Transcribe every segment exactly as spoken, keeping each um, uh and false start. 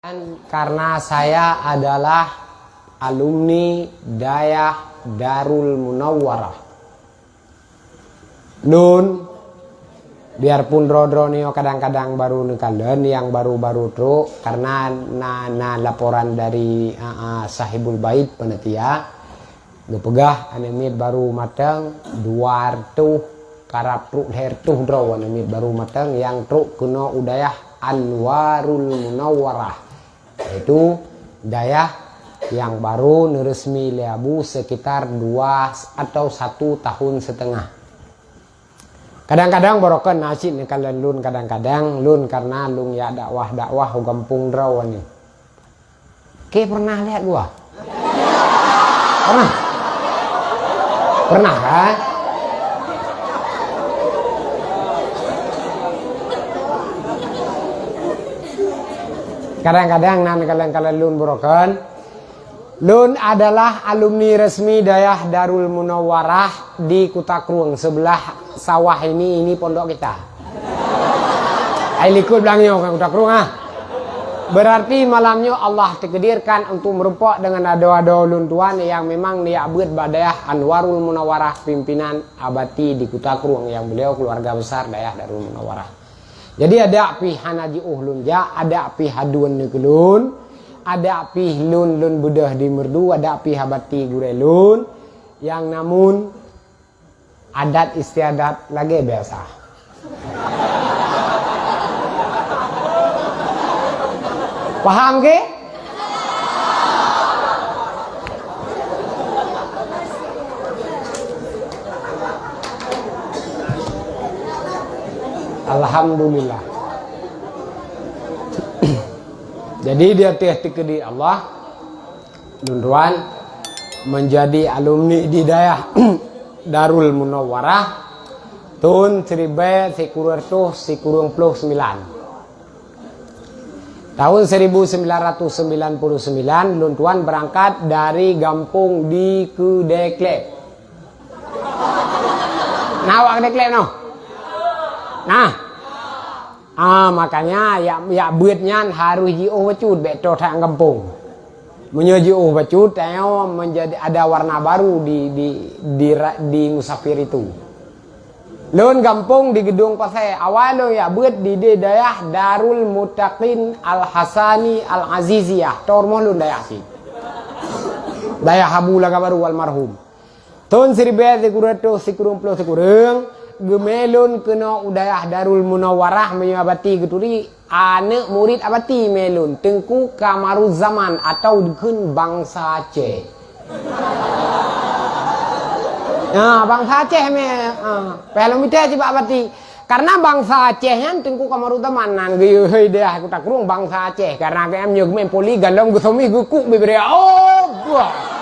Dan karena saya adalah alumni Dayah Darul Munawwarah. Lôn, biarpun droe-droe nyoe kadang-kadang baru neukalon, nyang baru-baru trok, karena na, na laporan dari, a, a, Sahibul Bait Panitia, geupeugah aneuk miet baru mateng dua reutôh, karab trok lhèe reutôh droe aneuk miet baru mateng nyang trok keunoe u dayah Anwarul Munawwarah. Yaitu dayah nyang baru neuresmi lé Abu sekitar dua atau satu tahun setengah. Kadang-kadang barokon na cit neukalon lôn, kadang-kadang lôn karena lôn jak dakwah-dakwah u gampông droe nyoe. Oke, pernah lihat gua? Pernah? Pernah kan? Kadang-kadang nan kalon-kalon lôn barokon. Lôn adalah alumni resmi Dayah Darul Munawwarah di Kuta Krueng, sebelah sawah ini, ini pondok kita. Ai likot blang nyoe kan Kuta Krueng ah. Berarti malam nyoe Allah takdirkan untuk meureumpok dengan adoe-adoe lôn tuan nyang memang neujak beuet bak Dayah Anwarul Munawwarah, pimpinan Abati di Kuta Krueng, nyang beliau keluarga besar Dayah Darul Munawwarah. Jadi adak pih hana jiôh lôn jak, adak pih haduan neu keu lôn, adak pih lôn, lôn beudôh di Meureudu, adak pih Abati gurée lôn, nyang namun adat istiadat lagée biasa. Paham ke? Alhamdulillah. Jadi di ateueh teukeudi Allah, lôn tuan menjadi alumni di Dayah Darul Munawwarah tahun seribu sembilan ratus sembilan puluh sembilan. Tahun seribu sembilan ratus sembilan puluh sembilan, lôn tuan berangkat dari gampông di Keudè Kleb. Na awak Keudè Kleb noh? Nah. Ah, makanya jak, jak beuet nyan harôh jiôh bacut, bék troh that gampông. Meunyoe jiôh bacut, tanyoe menjadi ada warna baru di, di, di ra-, di musafir itu. Lôn gampông di Geudong Pasè. Awai lôn jak beuet di, di dayah Darul Muttaqin Al-Hasani Al-Aziziyah. Toh rumoh lôn dayah sit. Dayah Abu Laga Baru almarhum. Thôn siribèe sikureueng reutôh sikureueng ploh sikureueng, geumè lôn keunoe u dayah Darul Munawwarah meunyoe Abati geuturi, aneuk murit Abati mè lôn, Teungku Kamaruzzaman atau dikheun bansa Aceh. Ha, bansa Aceh mè, ha, payah lôn mita cit bak Abati. Karena bansa Aceh nyan Teungku Kamaruzzaman nan geuyue hôi dayah Kuta Krueng bansa Aceh. Karena geuhnyan meunyoe geumè poli galom geusomi geukuk bibiré. Oh, buah.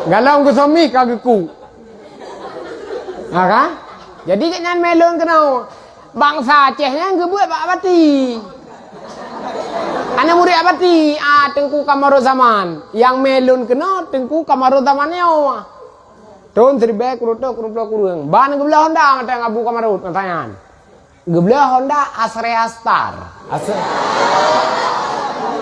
Galom geusomi ka geukuk. Ha, kan? Jadi geuhnyan mè lôn keunoe. Bansa Aceh nyan geubeuet bak Abati. Aneuk murit Abati, ah, Teungku Kamaruzzaman. Nyang mè lôn keunoe Teungku Kamaruzzaman nyoe. Thôn siribèe sikureueng reutôh sikureueng ploh sikureueng. Ban geubloe Honda mantong Abu Kamarut masa nyan. Geubloe Honda Astrea Star. Ast-,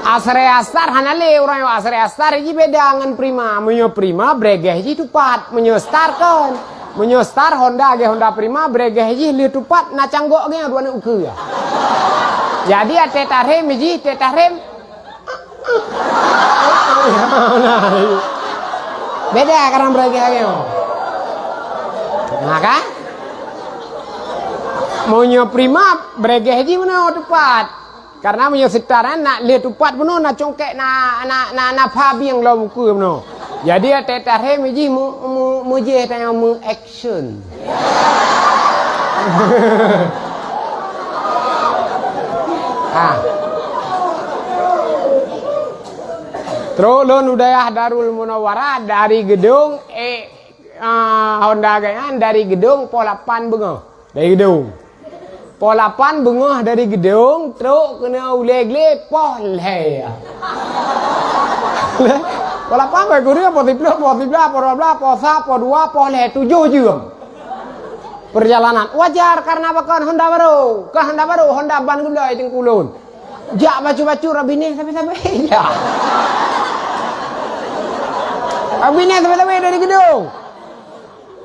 Astrea Star hana lé ureueng nyoe Astrea Star jih beda ngon Prima. Meunyoe Prima bregeh jih tupat, meunyoe Star kon. Meunyoe Star Honda geuh Honda Prima bregeh jih lheueh tupat na canggok geuh dua aneuk ukeue. Jadi até tarhem jih, até tarhem Beda karang bregeh nyoe. Nah, kan? Meunyoe Prima, bregeh jih meunoe tupat. Karena meunyoe Star nyan nak lheueh tupat meunoe, na congkek, na, na, na, na pha bieng lom ukeue meunoe. Jadi, até tarhem jih mu-, mu-, mujih tanyoe mu-, Action. Ha. Trok lôn u dayah Darul Munawwarah dari Geudong, eh, ah, Honda geuhnyan dari Geudong poh lapan beungoh. Dari Geudong. Poh lapan beungoh dari Geudong, trok keunoe u Legle poh lhèe. Poh lapan, poh kureueng, poh siplôh, poh siblaih, poh dua blaih, poh sa, poh dua, poh lhèe, tujoh jeuem. Perjalanan. Wajar karena pakon Honda baru. Ka Honda baru, Honda ban geubloe teungku lôn. Jak bacut-bacut, Robineh sabe-sabe. Ya. Robineh sabe-sabe dari geudong.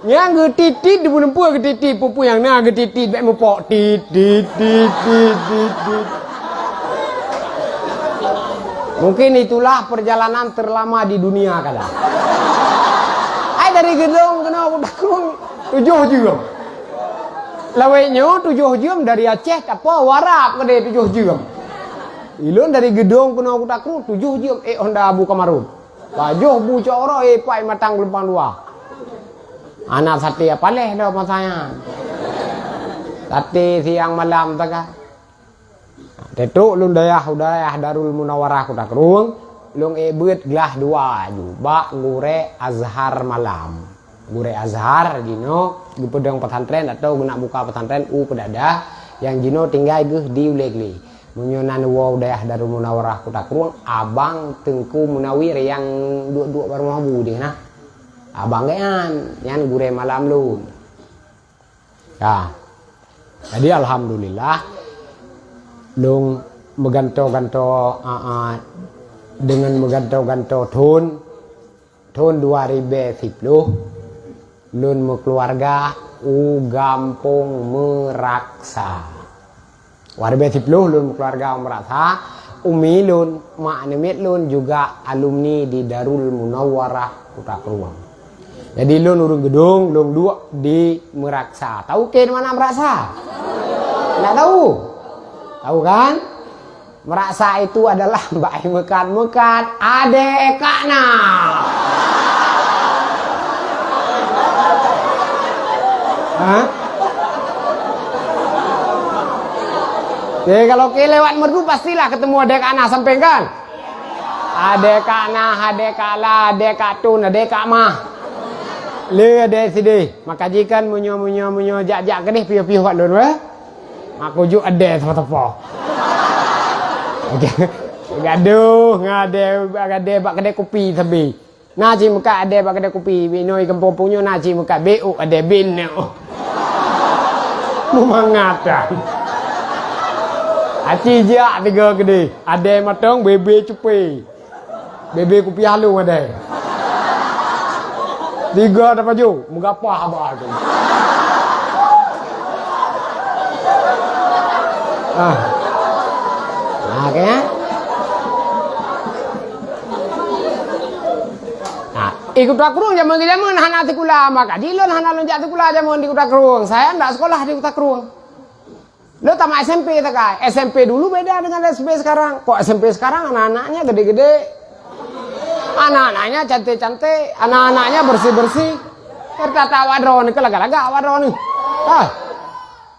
Nyang geutitit di buleuen peue geutitit, peue-peue nyang na geutitit, bèk mupok, tit, tit, tit, tit, tit, tit. Mungkin itulah perjalanan terlama di dunia kadang. Ai dari geudong keunoe Kuta Krueng tujoh jeuem. Lawét nyoe tujoh jeuem dari Aceh tapo Warab keudeh tujoh jeuem. Ilôn dari geudong keunoe Kuta Krueng tujoh jeuem ék Honda Abu Kamarun. Pajoh bu cok uroe, eh, pai matang geulumpang dua. Hana saté apaleh lom masa nyan. Saté siang malam sagai. Teutôk lôn dayah u dayah Darul Munawarah Kuta Krueng, lôn ék beuet glah dua aju bak gurèe Azhar malam. Gurèe Azhar jinoe geupeudong pesantren atau geunak buka pesantren u Peudadah nyang jinoe tinggai geuh di Ulèe Glé. Meunyoe na neuwoe u dayah Darul Munawarah Kuta Krueng, abang Teungku Munawir nyang duek-duek bak rumoh bu deh na. Abang geuh nyan, nyan gurèe malam lôn. Ya. Jadi alhamdulillah lôn meugantoe-gantoe, a, a, deungon meugantoe-gantoe thôn, thôn dua ribèe siploh, lôn meukeuluwarga u Gampông Meuraksa. Dua ribèe siploh lôn meukeuluwarga u Meuraksa, umi lôn, mak aneuk miet lôn juga alumni di Darul Munawarah Kuta Krueng. Jadi lôn ureueng geudong, lôn duek di Meuraksa. Tahu kèe di mana Meuraksa? Ndak tahu? Tahu kan? Meuraksa itu adalah bak meukat-meukat adèe Kak Na. Hah? Jadi kalau kèe lewat Meureudu pastilah ketemu adèe Kak Na sampéng kan? Adèe Kak Na, adèe Kak La, adèe Kak Tun, adèe Kak Mah. Le adèe sideh. Maka jikan meunyoe, meunyoe, meunyoe jak-jak keudeh piôh-piôh bak lôn weh. Mak kujok adèe sapo-sapo. Gadoh ngon adèe, adèe bak keudè kupi sabe. Na cit meukat adèe bak keudè kupi, binoe gampông-gampông nyoe na cit meukat B O adèe bin nyoe. Meumangat kan. Aci jak tiga keudeh, adèe matong bebe cupé. Bebe kupiah lôn adèe. Tiga tapajoh, meugapah haba tu. Ah. Ah, oke, ya? Ah, eh, Kuta Krueng jameun-jameun hana sikula, maka jih lôn hana lôn jak sikula jameun di Kuta Krueng. Saya ndak sekolah di Kuta Krueng. Lôn tamat S M P sagai. S M P dulu beda dengan S M P sekarang. Kok S M P sekarang anak-anaknya gede-gede. Anak-anaknya cantik-cantik, anak-anaknya bersih-bersih. Tertata awak droeneuh keu lagak-lagak awak droeneuh. Ah.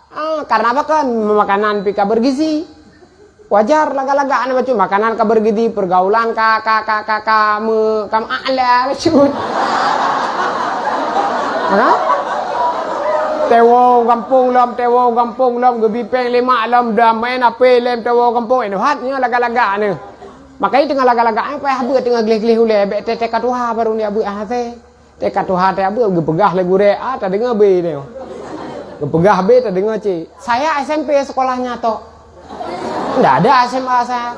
Ah, karena apa kan? Makanan pih ka bergizi. Wajar lagak-lagak aneuk bacut makanan ka bergizi, pergaulan ka, ka, ka, ka, ka me-, ka meu'ala bacut. Ha? Tewoe gampông lom, tewoe gampông lom, geubi péng lé mak lom, dan main H P lom tewoe gampông, eh, nuhat nyoe lagak-lagak nyoe. Makajih teungoh lagak-lagak nyoe payah beuet teungoh gleh-gleh ulèe, bèk teuka tuha baru neujak beuet hase. Teuka tuha teuka beuet geupeugah lé gurèe A, tadeungoe B nyoe. Geupeugah B, tadeungoe C. Saya S M P sekolahnya tok. Ndak ada S M A saya.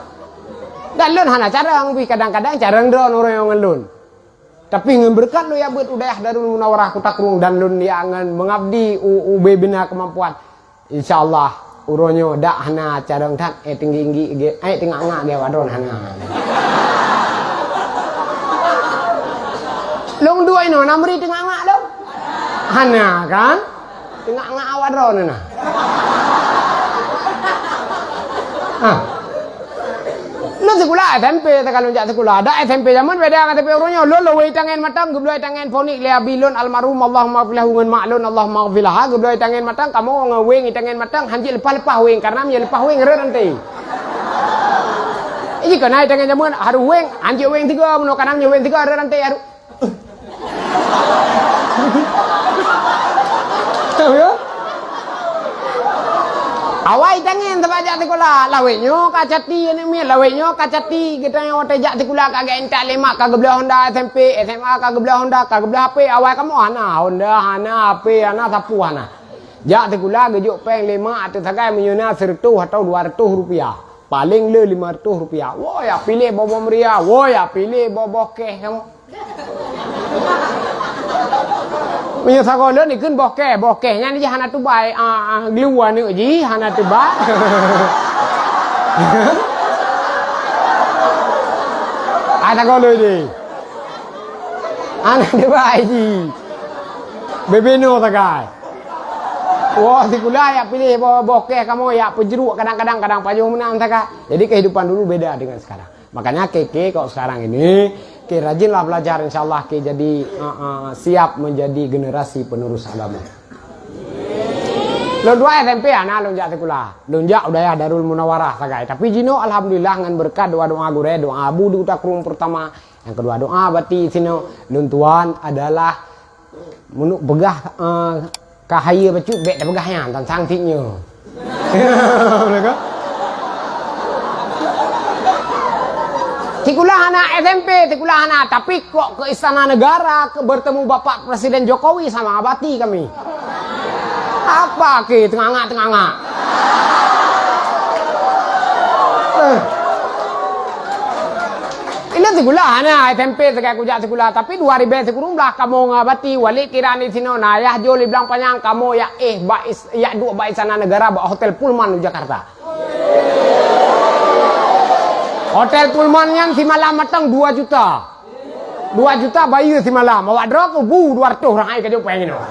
Dan lôn hana carông pih, kadang-kadang carông droeneuh ureueng ngon lôn. Tapi ngon beureukat lôn jak beuet u dayah Darul Munawarah Kuta Krueng dan lôn jak ngon meungabdi u, u bubena keumampuan. Insya Allah, uroe nyoe dak hana carông that, eh, tinggi-tinggi ge, eh, teungak-ngak ge wadon hana. Lôn duek inoe na meuri teungak-ngak lôn? Hana kan? Teungak-ngak wadon na. Ha. Lôn sikula S M P, takalon jak sikula. Dak S M P jameun beda ngon S M P uroe nyoe. Lôn lôn wéh tangen matang, geubloe tangen fonik lé abi lôn almarhum, Allahumma ghfir lahu, ngon mak lôn, Allahumma ghfir laha, geubloe tangen matang, kamoe ngon wéng tangen matang, hanjeuet leupah-leupah wéng, karena meunyoe leupah wéng rhot ranté. Ih, jikheun na tangen jameun, harôh wéng, hanjeuet wéng tiga, meunoe kana meunyoe wéng tiga rhot ranté, harôh. Tahu ya? Awai tangen sabab jak sikula. Lawét nyoe ka cati aneuk miet, lawét nyoe ka cati. Geutanyoe watèe jak sikula ka geuintat lé mak, ka geubloe Honda S M P, S M A ka geubloe Honda, ka geubloe H P. Awai kamoe hana Honda, hana H P, hana sapu, hana. Jak sikula geujok péng lé mak ateueh sagai meunyoe na sireutôh atawa dua reutôh rupiah. Paleng le lima reutôh rupiah. Woe, jak piléh boh-boh meuria, woe, jak piléh boh-boh keh kamoe. Meunyoe sagoe lôn ikheun boh keh, boh keh nyan jih hana teubai, ah, ah, geuleue aneuk jih hana teubai. Ai sagoe lôn deh. Hana teubai jih. Bebeno sagai. Woe sikula jak piléh boh, boh keh kamoe jak peujruk kadang-kadang, kadang pajoh meunan sagai. Jadi kehidupan dulu beda dengan sekarang. Makanya keke kok sekarang ini, ke rajinlah belajar, insya Allah ke jadi, uh, uh, siap menjadi generasi penerus agama. Lôn dua S M P hana lôn jak sikula. Lôn jak u dayah Darul Munawarah sagai. Tapi jinoe alhamdulillah ngon beureukat doa-doa gurée, doa abu di Kuta Krueng pertama, nyang keudua doa bati sinoe, lôn tuan adalah meunurot peugah, eh, ka hayeue bacut bék tapeugah nyan, tan sang cit nyoe. Sikula hana S M P, sikula hana, tapi kok ke Istana Negara, ke bertemu Bapak Presiden Jokowi sama bati kami. Apa ke teungangak-teungangak? Eh. Ilôn sikula hana, S M P sagai kujak sikula, tapi dua ribèe sikureueng blaih kamoe ngon bati, Walid Kiran di sinoe, na Yah Jo di Blang Panyang, kamoe jak éh bak is-, jak duek bak Istana Negara bak Hotel Pullman u Jakarta. Hotel Pullman nyan simalam mantong dua juta. Dua juta bayeue simalam. Awak droe keuh bu dua reutôh orang hai kajok péng inoe.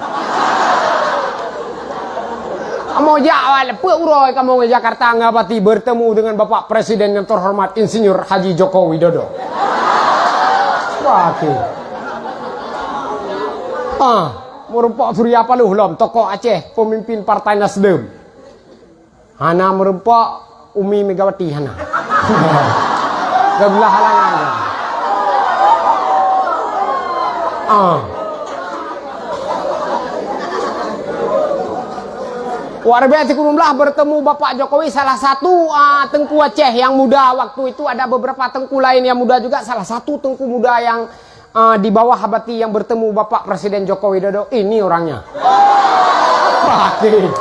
Kamoe jak awak leupeuet uroe kamoe ngon Jakarta ngon bati bertemu dengan Bapak Presiden yang terhormat Insinyur Haji Joko Widodo. Wah, oke. Ah, meurumpok Surya Paloh lom, tokoh Aceh, pemimpin Partai Nasdem. Hana meurumpok Umi Megawati hana. Geublah halangan. Ah. Dua ribèe sikureueng blaih bertemu Bapak Jokowi, salah satu, ah, Teungku Aceh yang muda waktu itu, ada beberapa teungku lain yang muda juga, salah satu teungku muda yang Ah, di bawah bati yang bertemu Bapak Presiden Joko Widodo, ini orangnya. Pasti.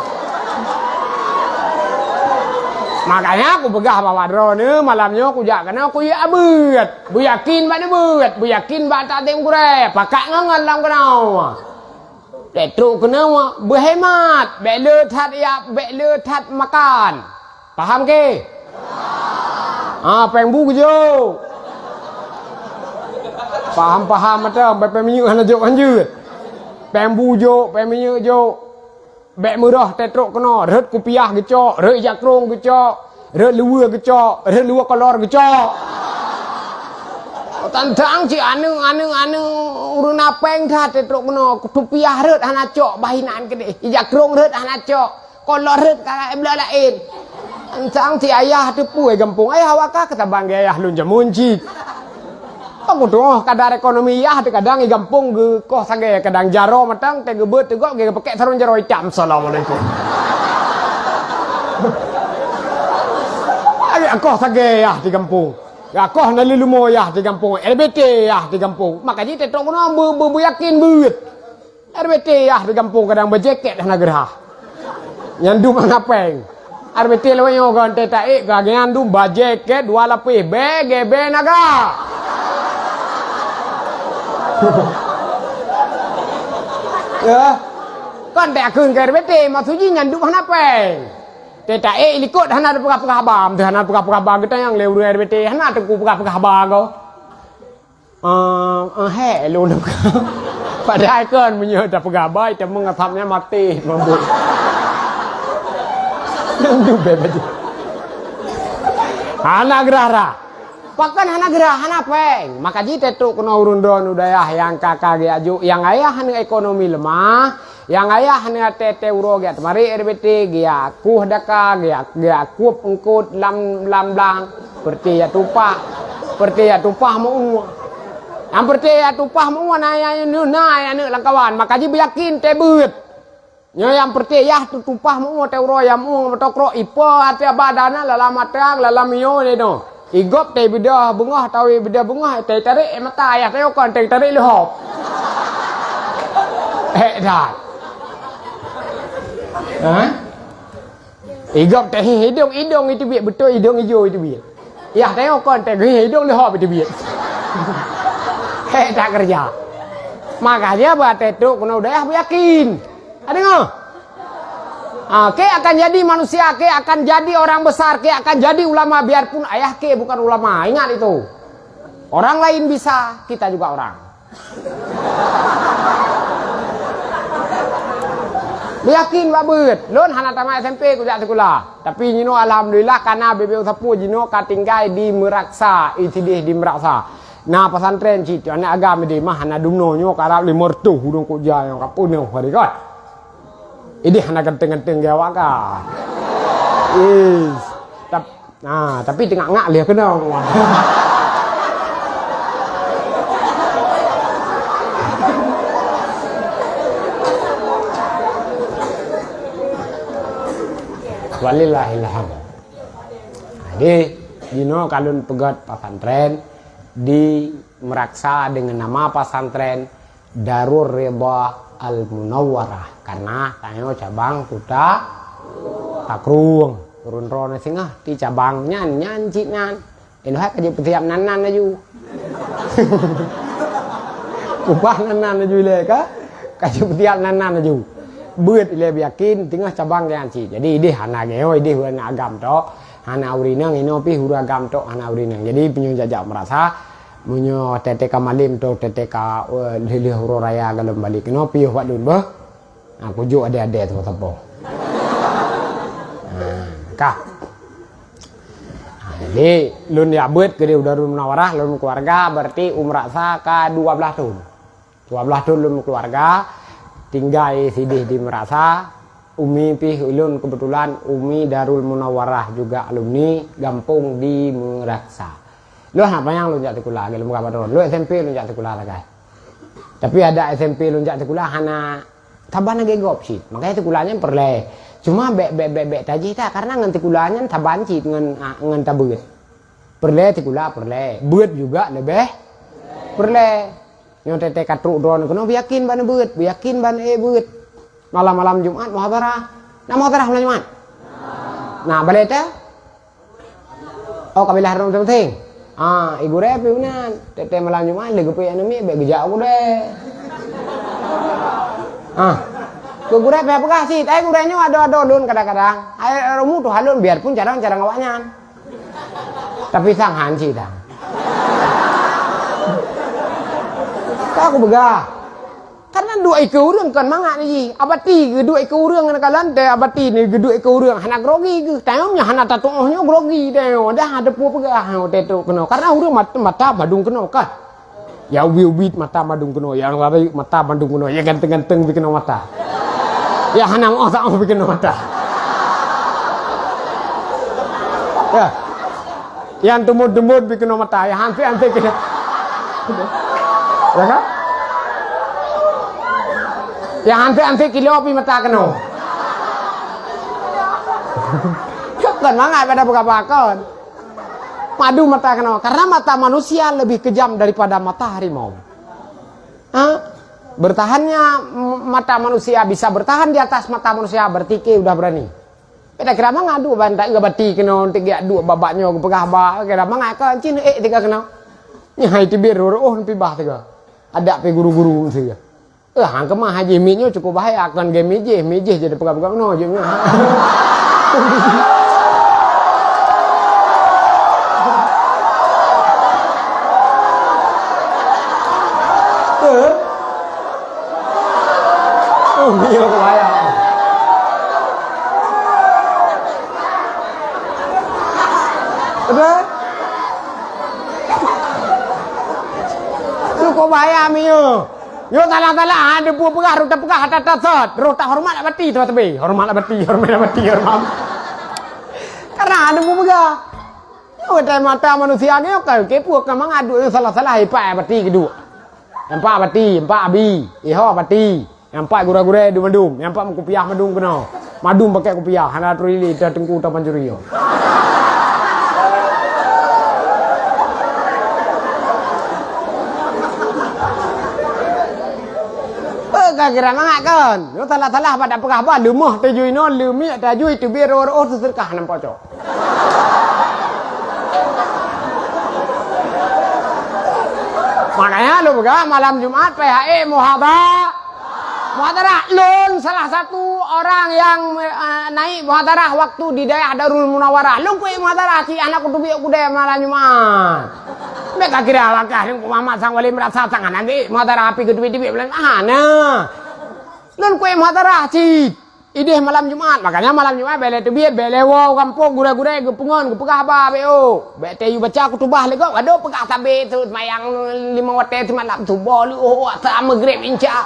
Makanya aku peugah bahwa droeneuh malam nyoe kujak keunoe kuyue beuet. Beuyakin bak neubeuet, beuyakin bak takzim gurèe, pakat ngon lam keunoe. Trok keunoe beuhemat, bèk le that jak, bèk le that makan. Paham ke? Ah, péng bu geujok. Paham-paham mantong, péng, péng minyeuk hana jok hanjeuet. Péng bu jok, péng minyeuk jok. Bèk meurah teutrok keunoe, rhot kupiah geucok, rhot ija krông geucok, rhot luweue geucok, rhot luweue kolor geucok. Tantang cit aneuk, aneuk, aneuk ureueng na péng that teutrok keunoe, kupiah rhot hana cok, bah inan keudeh, ija krông rhot hana cok. Kolor rhot ka blah laén. Sang si ayah teupeue gampông. Ayah awak ka keusaban gaya ayah lôn jameun cit. Aku tuh kadar ekonomi yah teuh kadang i gampông geukoh sagai, kadang jaroe mantong teuh geubeuet teugok geupakék sarong jaroe itam. Assalamualaikum. Agak koh sagai yah di gampông. Gak koh na leuleumô yah di gampông. L B T yah di gampông. Maka jih teutrok keunoe beu-, beu-, beuyakin beuet. R B T yah di gampông kadang bajaket hana geurhah. Nyan dum hana péng. R B T lawét nyoe kon teuh taék ka nyan dum bajaket dua lapéh bèe gèbèe naga. Ya. Kon teuh akheun keu R B T maksud jih nyan dum hana péng. Teuh taék likot hana peugah-peugah haba, teuh hana peugah-peugah haba geutanyong lé ureueng R B T hana teungku peugah-peugah haba ko. Ah, ah, hék lôn. Padahai kon meunyoe tapeugah bai, teuma ngasapnya maté mabuk. Nyan dum bèe bajèe. Hana geurhah-rhah. Pakon hana geurhah, hana péng. Maka jih teutrok keunoe ureueng droeneuh dayah nyang ka-ka geuyak jok, nyang ayah aneuk ekonomi leumah, Nyang ayah nyan teuh-teuh uroe geujak teumarit R B T, geujak kueh daka, geujak, geujak kueb eungkôt lam, lam blang, peureuté jak tupah, peureuté jak tupah meu-ue. Nyang peureuté jak tupah meu-ue na nyang nyoe na nyang aneuk lam kawan, maka jih beuyakin teuh beuet. Nyoe nyang peureuté yah tupah meu-ue teuh uroe nyang meu-ue meutokrok ipo até badan na lam atang lam miyueb nyoe. Igop teuh beudôh beungoh, tawi beudôh beungoh, teuh tarék mata ayah teuh kon teuh tarék leuhop. Hék that. Ha? Igop teuh hidong, idong iteubiet, beutôi idong ijo iteubiet. Yah tayong kon teuh hidong leuhop iteubiet. Hek tak keureuja. Makanya bak teuh trok keunoe dayah beuyakin. Ka deungoe? Ah, kek akan jadi manusia, kek akan jadi orang besar, kek akan jadi ulama, biarpun ayah kek bukan ulama. Ingat itu. Orang lain bisa, kita juga orang. Yakin bak beuet. Lôn hana tamat S M P kujak sikula. Tapi jinoe alhamdulillah kana bibeu sapu jinoe ka tinggai di Meraksa, i sideh di Meraksa. Na pesantren cit, aneuk agam ideh mah hana dumnoe nyoe karab lima reutôh ureueng kujak nyang ka peunoh hari kan. Ideh hana ganteng-ganteng gaya awak ka. Is. Tap-, Ah, tapi teungak-ngak lé keunong. Walillahilhamd. Jadi, jinoe ka lôn peugöt pesantren di Meraksa dengan nama pesantren Darur Ridha Al Munawwarah, karena tanyoe cabang Kuta Takrueng. Turun droe singoh di cabang nyan, nyan cit nyan. Inong hai ka jipeusiap nan-nan laju. Kubah nan-nan laju ilèe ka, ka jipeusiap nan-nan laju. Beuet ilèe beuyakin, teungoh cabang nyan cit. Jadi ideh hana geuh, ideh ureueng agam tok, hana ureueng inong, inoe pih ureueng agam tok, hana ureueng inong. Jadi meunyoe jak-jak Meraksa, meunyoe teuka malem atau teuka, eh, lheueh-lheueh uroe raya gohlom balek keunoe piôh bak lôn beuh. Ha, kujok adé-adé sapo-sapo. Ha, ka. Ha, jadi lôn jak beuet keudeh u Darul Munawarah, lôn keuluwarga berarti u Meraksa ka dua blaih thon. Dua blaih thon lôn keuluwarga tinggai sideh di Meraksa. Umi pih ulôn kebetulan umi Darul Munawarah juga alumni gampông di Meraksa. Lôn hana panyang lôn jak sikula lagèe lôn peugah bak droe. Lôn S M P lôn jak sikula sagai. Tapi adak S M P lôn jak sikula hana saban lagèe gob cit. Makanya sikula nyan peureulèe. Cuma bèk, bèk, bèk, bèk tajih that karena ngon sikula nyan saban cit ngon, ah, ngon tabeuet. Peureulèe sikula peureulèe. Beuet juga leubeh peureulèe. Nyoe teuka trok droeneuh keunoe beuyakin bak neubeuet, beuyakin bak neuék beuet. Malam-malam Jumat muhadharah. Na muhadharah malam Jumat? Na balèe teuh? Oh, kabilah rhom teunteng. Ah, i gurèe pih meunan. Teunteng malam Jumat lé geupeuék aneuk miet bèk geujak u gurèe. Ah. Keu gurèe pih peugah cit, "Ai gurèe nyoe adoe-adoe lôn kadang-kadang. Ai rumoh tuha lôn biarpun carông-carông awaknyan." Tapi sang han cit dang. Ka kupeugah. Karena duek ikeue ureueng kon mangat jih. Abati geuduek ikeue ureueng ngon kalon teuh abati ni geuduek ikeue ureueng hana grogi geuh. Tanyoe nyoe hana tatuoh nyoe grogi tanyoe. Dah ada peue peugah nyoe teuh trok keunoe. Karena ureueng mat-, mata madung keunoe kah. Ya ubit-ubit mata madung keunoe, ya rayeuk mata madung keunoe, ya ganteng-ganteng bit keunoe mata. Ya hana meuoh-oh bit keunoe mata. Ya. Nyang teumon-teumon pih keunoe mata, nyang hanséh-hanséh keunoe. Ya kan? Nyang hanséh-hanséh kilo pih mata keunoe. Kon mangat pada peugah pakon. Madu mata keunoe. Karena mata manusia lebih kejam daripada mata harimau. Ha? Bertahannya m-, mata manusia bisa bertahan di atas mata manusia, berarti ke udah berani. Beda kira mangat duek ban tak bati keunoe, untuk geujak duek babak nyoe geupeugah ba, kira mangat ka cin ék tiga keunoe. Nyan hai teubiet roh-roh pih bah tiga. Adak pih guru-guru tiga. Eh, hang keumah haji miet nyoe cukup bahaya, kon gé mijéh, mijéh jadi peugah-peugah keunoe jeuet nyoe. Eh? Oh, iya, bahaya. Apa? Cukup bahaya, Mio. Yo, salah-salah, ha, dia buat peugah, rota peugah, hata tasat. Rota hormat nak bati, tu tebe. Hormat nak bati, hormat nak bati, hormat. Karena ada buat peugah. Yo, dari mata manusia ni, oke, oke, buat ke mangat duek salah-salah, ipak bati kedua. Empat bati, empat abi, iho bati. Nyang pat gurèe-gurèe di mandum, nyang pat meukupiah mandum keunoe. Mandum pakai kupiah, hana turi lé teuh teungku tapancuri nyoe. Ka kira mangat kan? Nyoe salah-salah bak tapeugah bah, leumoh tajui inoe, leumiek tajui, teubiet roh-roh, teuseudeukah nam pocok. Makanya lôn peugah malam Jumat P H E muhadha-, muhadharah. Lôn salah satu orang yang, eh, naik muhadharah waktu di daerah Darul Munawarah. Lôn kuék muhadharah cit hana kuteubiet keudè malam Jumat. Bèk ka kira langkah lôn keu Muhammad sang wali meurasa sang hana geuék muhadharah api geuteubiet-teubiet bulan. Ah, nah. Lôn kuék muhadharah cit. Idéh malam Jumat, makanya malam Jumat bèk lé teubiet, bèk lé woe u gampông gurèe-gurèe geupeungon, geupeugah haba bèk. Bèk tayue baca khutubah lé gob, adoe peugah sabé seumayang limong watèe seumalam, suboh, luhô, asa, maghrib, isya.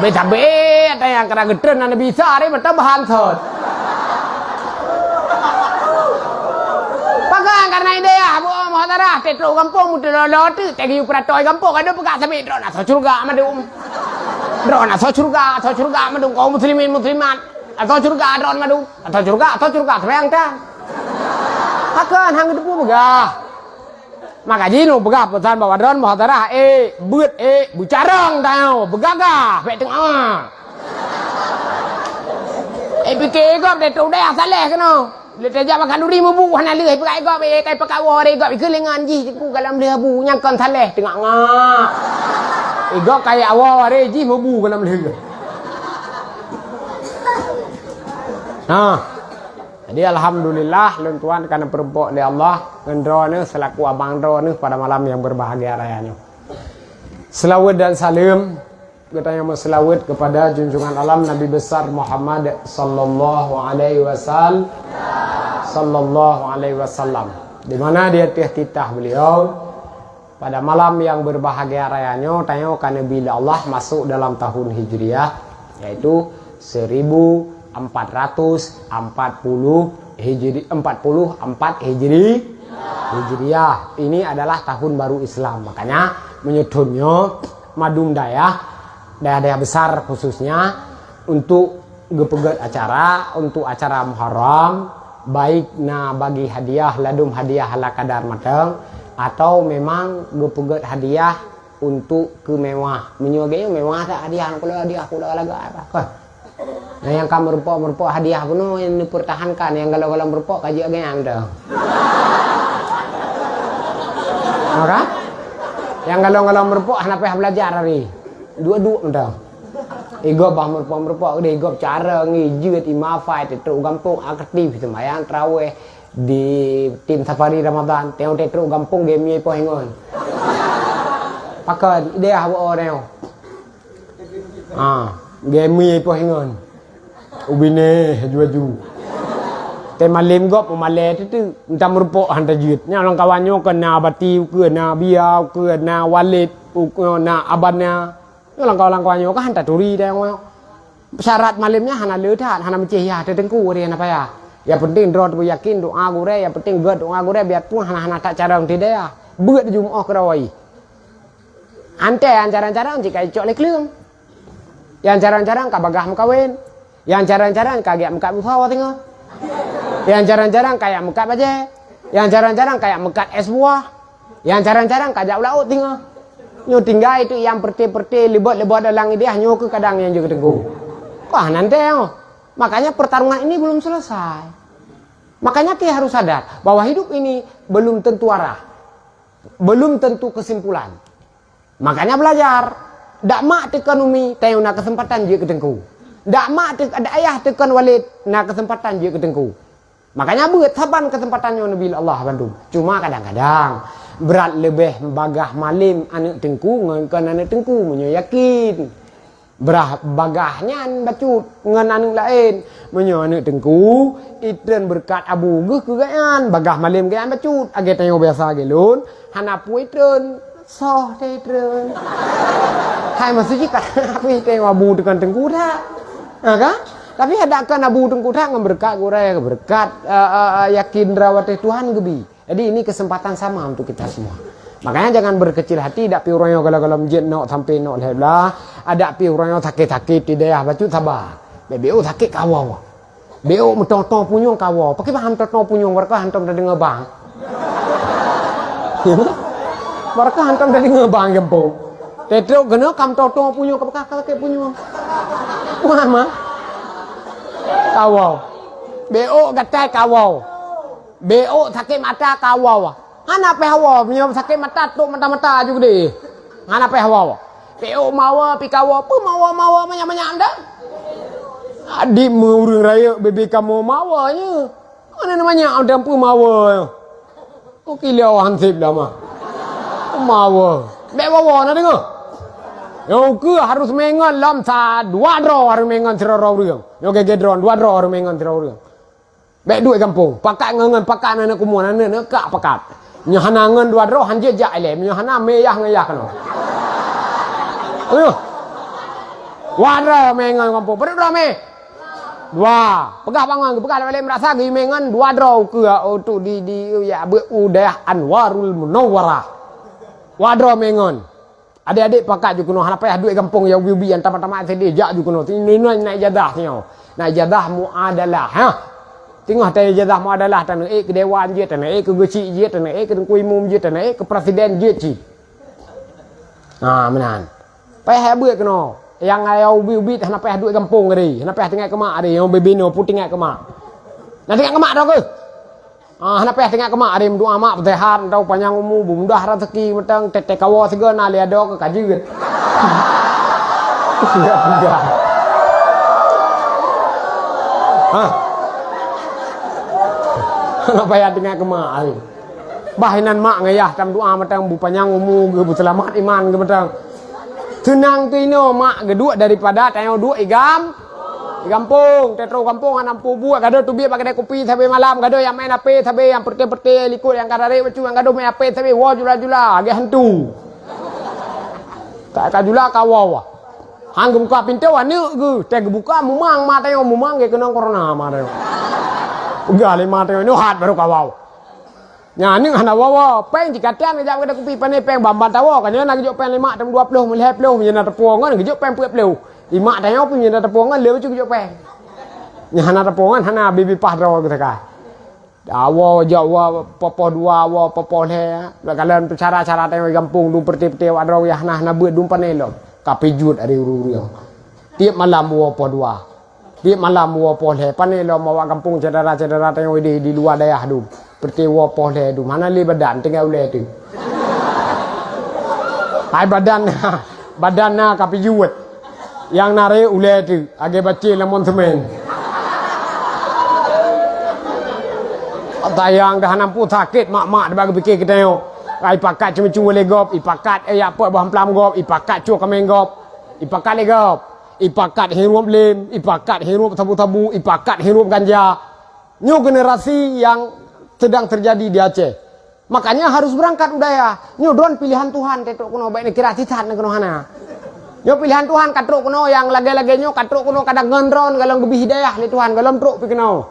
Bèk sabé, ata nyang keunan geutreun na Nabi Isa, aré mata bahan sot. Pagan karena idéh, ah, bu muhadharah, teutrok gampông, meuteulolo teuk, teugiyu peuratoe gampông, adoe peugah sabé, droe na soe syeuruga mandum. Droe na soe syeuruga, soe syeuruga mandum kaum muslimin muslimat. Atau syeuruga droe mandum. Atau syeuruga, atau syeuruga seurang tan. Pakon hang geuteupeue peugah. Maka jinoe peugah peusan bak droe muhadharah, eh, beuet, eh, beucarông tanyoe, beugagah, bèk teungoh. Eh, pike gob deh tu deh saleh keunoe. Lé tajak makan duri mubu hana lheueh, peugah igob, eh, kai peukawo re igob, ikeu lengan jih ku galam lheueh abu nyang kon saleh teungak-ngak. Igob kai awo re jih mubu galam lheueh. Ha. Jadi alhamdulillah lôn tuan ka neupeurumpok lé Allah ngon droeneuh selaku abang droeneuh pada malam yang berbahagia raya nyoe. Selawat dan salam Geutanyoe meuseulaweuet keupada junjungan alam Nabi Besar Muhammad sallallahu alaihi wasal-, sallallahu alaihi wasallam. Di mana di ateueh titah beliau, pada malam yang berbahagia raya nyoe, tanyoe ka neubi lé Allah masuk dalam tahun Hijriah, yaitu seribu empat ratus empat puluh Hijri-, empat puluh empat Hijri-, Hijriah. Ini adalah tahun baru Islam. Makanya, meunyoe thon nyoe, mandum dayah dayah-dayah besar khususnya, untuk geupeugét acara, untuk acara Muharram, baik na bagi hadiah ladum hadiah ala kadar mantong, atau memang geupeugét hadiah untuk keu mewah. Meunyoe geuh mewah that hadiah, kalau hadiah pula lagak apa? Nah, nyang ka meurumpok-meurumpok hadiah bunoe nyang neupeurtahankan, nyang galak-galak meurumpok ka jeuet geuh nyan dah. Maka, nyang galak-galak meurumpok hana payah belajar hari. Duek-duek mantong. Igob bah meureumpok-meureumpok deh, igob cara ngi jeuet imafai teutrok gampông aktif seumayang tarawih di tim safari Ramadan. Teuh teutrok gampông geumié poh ingon. Pakon idéh haba o teuh. Ha, geumié poh ingon. Ubine aju-aju. Teuh malem gob peumalée teuteu. Entah meureumpok han tajeuet. Nyan lam kawan nyoe keu na bati ukeue, na bia ukeue, na walét ukeue, na abana. Nyoe lam kawan-kawan nyoe kan han taturi dah nyoe. Syarat malem nyan hana le that, hana meucéh yah teuteungku ari hana payah. Nyang penting droe teupeue yakin doa gurée, nyang penting gét doa gurée biarpun hana-hana that carông tideh. Beuet jumeu'oh keudawai. Antée nyang carông-carông cit ka icok lé kleueng. Nyang carông-carông ka bagaih meukawen. Nyang carông-carông ka geujak meukat busoe teungoh. Nyang carông-carông ka jak meukat bajée. Nyang carông-carông ka jak meukat es buah. Nyang carông-carông ka jak u laôt teungoh. Nyoe tinggai teuk nyang peureute-peureute, leubot-leubot dalam idéh nyoe keu kadang nyang jeuet keu teungku. Wah, nan teuh. Makanya pertarungan ini belum selesai. Makanya kita harus sadar bahwa hidup ini belum tentu arah. Belum tentu kesimpulan. Makanya belajar. Dak mak teukon umi, tanyoe na keuseumpatan jeuet keu teungku. Dak mak teuk-, dak ayah teukon walét, na keuseumpatan jeuet keu teungku. Makanya beuet saban keuseumpatan nyoe neubi lé Allah bandum. Cuma kadang-kadang brat leubeh bagaih malem aneuk teungku ngon kon aneuk teungku meunyoe yakin. Brah bagaih nyan bacut ngon aneuk laén. Meunyoe aneuk teungku, itreun beureukat abu geuh keu gobnyan, bagaih malem gobnyan bacut. Lagée tanyoe biasa lagée lôn, hana peue itreun, soh teuh itreun. Hai maksud jih ka hana peue itreun abu teukon teungku that. Ha, kan? Tapi adak kon abu teungku that ngon beureukat gurée, beureukat, eh, eh, eh, yakin rawateh Tuhan geubi. Jadi, ini kesempatan sama untuk kita semua. Makanya jangan berkecil hati, dak pi uroe nyoe gala-gala meujeut nok sampai nok lhée blah, adak pi uroe nyoe sakét-sakét di dayah bacut saba. Bek-bek sakét kawoe. Bek meuto-to punyueng kawoe. Pakri bah meuto-to punyueng, barokah hantom tadeungoe bang. Barokah hantom tadeungoe bang gampông. Tetrok geuno kam to-to punyueng, ka sakét punyueng. Mama. Kawoe. Beuôk gatai kawoe. Beuôk sakét mata kawoe. Hana pih hawa, meunyoe sakét mata, tok mata-mata aju keudeh. Hana pih hawa. Beuôk mawa, pih kawoe, peue mawa-mawa manyak-manyak dah. Adik meu ureueng rayeuk bebe kamoe mawa nyoe. Mana na manyak dah peue mawa nyoe. Oke, lé hansip dah mah. Mawa. Bèk wawa na deungoe. Nyang ukeue harus mè ngon lom sa dua droe harus mè ngon sidroe ureueng. Nyoe gèt-gèt droe dua droe harus mè ngon sidroe ureueng. Bèk duek gampông, pakat ngon, ngon pakat na, na kumua na, na kak pakat. Nyoe hana ngon dua droe han jeuet jak ilèe, nyoe hana mè yah ngon yah keunoe. Ayo. Dua droe mè ngon gampông, padum droe mè? Dua. Peugah bangon, geupeugah lé meurasa geuyue mè ngon dua droe ukeue, oh, tu di, di, ya, beu u dayah Anwarul Munawwarah. Dua droe mè ngon. Adék-adék pakat ju keunoe, hana payah duek gampông ya ubi-ubi nyang tamat-tamat SD jak ju keunoe. Inoe na ijazah singoh. Na ijazah muadalah, ha. Teungoh ta ijazah muadalah, taneuk ék keu dewan jeuet, taneuk ék keu geuchik jeuet, taneuk ék keu teungku imum jeuet, taneuk ék keu presiden jeuet cit. Ha, meunan. Payah beuet keunoe. Nyang ayah ubi-ubi hana payah duek gampông tadi, hana payah teuingat keu mak tadi, nyang ubit-ubit nyoe pun teuingat keu mak. Na teuingat keu mak droe keuh? Ah, hana payah teuingat keu mak, ari meudoa mak beuseuhat, atau panyang umu, beumudah raseuki mantong, teuh-teuh kawoe sigoe na lé adoe keu ka jeuet. Ha. Hana payah teuingat keu mak ai. Bah inan mak ngon yah tameudoa mantong, beupanyang umu, geubeuseulamat iman geuh mantong. Seunang teuh inoe mak geuduek daripada tanyoe duek igam. Di gampông, teutroh gampông hana mampu buet, gadôh teubiet bak keude kupi sabe malam, gadôh nyang main H P sabe, nyang peureuté-peureuté likot, nyang ka rarék bacut, nyang gadôh main H P sabe, woe jula-jula, lagèe hantu. Ka, ka jula ka woe. Han geubuka pintoe aneuk geuh, teuh geubuka mumang ma tanyoe, mumang geuh keunong corona ma tanyoe. Peugah lé ma tanyoe, nyoe hat barô ka woe. Nyan aneuk hana woe-woe, péng jikatan geujak bak keude kupi, pané péng ban-ban tawoe, ka nyoe na geujok péng lima, teuma dua ploh, lhèe ploh, meunyoe na teupeue ngon geujok péng peuet ploh. Imak tanyoe pih meunyoe na teupeue ngon lé bacut geujok péng. Nyan hana teupeue ngon hana bi-bi paih droe geuh teuka. Awoe jak woe poh-poh dua, woe poh-poh lhèe. Bak kalon cara-cara tanyoe gampông dum peureuté-peureuté awak droe yah hana, hana beuet dum pané lom. Ka pijuet ari ureueng-ureueng. Tiep malam woe poh dua. Tiep malam woe poh lhèe, pané lom awak gampông syedara-syedara tanyoe di, di luwa dayah dum. Peureuté woe poh lhèe dum, hana lé badan tinggai ulèe teuh. Hai badan na, badan na ka pijuet. Nyang na ré ulèe teuh, lagèe bacé lamon seumén. Tayang dah hana mampu sakét mak-mak dibak geupike keu tanyoe. Ipakat ceumeucue lé gob, ipakat, eh, yak peuet boh amplam gob, ipakat cue kaméng gob, ipakat lé gob. Ipakat hirup lem, ipakat hirup sabu-sabu, ipakat hirup ganja. Nyoe generasi yang sedang terjadi di Aceh. Makanya harus berangkat u dayah. Nyoe droen pilihan Tuhan teutrok keunoe, bèk neukira sisat na keunoe hana. Nyoe pilihan Tuhan ka trok keunoe nyang lagèe-lagèe nyoe ka trok keunoe kadang ngon droen golom geubri hidayah lé Tuhan golom trok pi keunoe.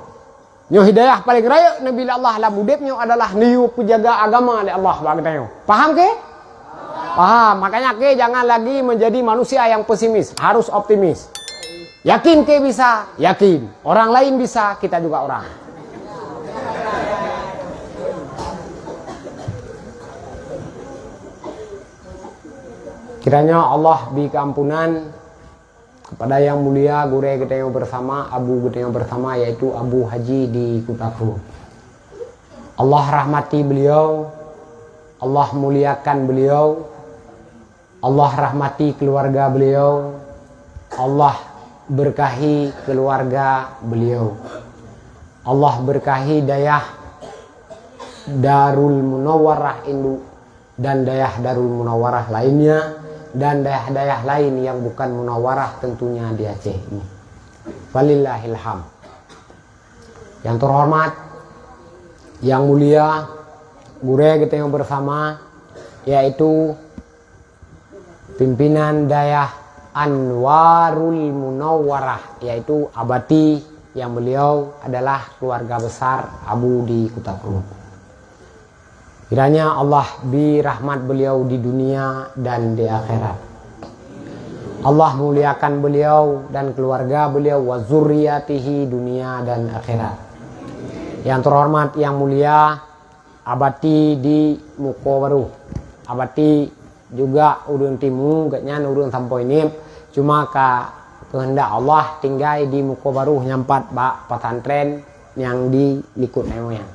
Nyoe hidayah paleng rayeuk neubi lé Allah lam udép nyoe adalah neuyue peujaga agama lé Allah bak geutanyoe. Paham keu? Paham. Makanya keu jangan lagi menjadi manusia yang pesimis, harus optimis. Yakin keu bisa, yakin. Orang lain bisa, kita juga orang. Kiranya Allah bi keuampunan kepada yang mulia gurèe geutanyoe bersama, abu geutanyoe bersama, yaitu Abu Haji di Kuta Krueng. Allah rahmati beliau, Allah muliakan beliau, Allah rahmati keluarga beliau, Allah berkahi keluarga beliau. Allah berkahi dayah Darul Munawwarah Induk dan dayah Darul Munawwarah lainnya, dan dayah-dayah lain yang bukan Munawwarah tentunya di Aceh ini. Walillahil hamd. Yang terhormat, yang mulia, gurèe geutanyoe bersama, yaitu pimpinan dayah Anwarul Munawwarah, yaitu Abati yang beliau adalah keluarga besar Abu di Kuta Krueng. Kiranya Allah bi rahmat beliau di dunia dan di akhirat. Allah muliakan beliau dan keluarga beliau, wa zurriyatihi, dunia dan akhirat. Yang terhormat, yang mulia, Abati di Muko Baru. Abati juga ureueng Timu, gobnyan ureueng Sampoe Nip, cuma ka keuheundak Allah tinggai di Mukobaru nyang pat bak pesantren nyang di likot nyoe nyan.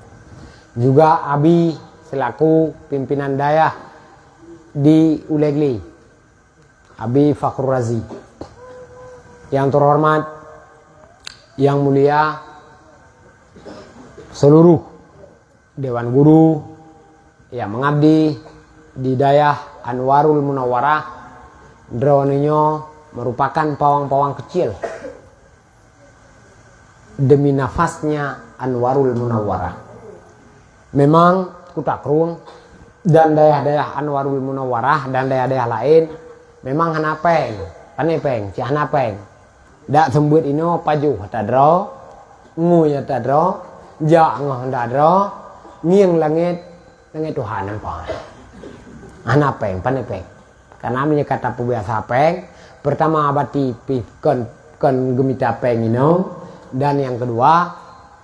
Juga Abi selaku pimpinan dayah di Ulegli, Abi Fakhrul Razi. Yang terhormat, yang mulia, seluruh Dewan Guru yang mengabdi di Dayah Anwarul Munawwarah, droeneuh nyoe merupakan pawang-pawang kecil demi nafasnya Anwarul Munawwarah. Memang Kuta Krueng dan dayah-dayah Anwarul Munawwarah dan dayah-dayah laén memang hana péng, pane péng, cit hana péng. Dak seumeubeuet inoe pajoh ata droe, ngui ata droe, jak ngoh ata droe, ngieng langét, langét Tuhan nampak. Hana péng, pane péng. Karena meunyoe ka tapeubiasa péng, pertama abati pih kon, kon geumita péng inong, dan yang kedua,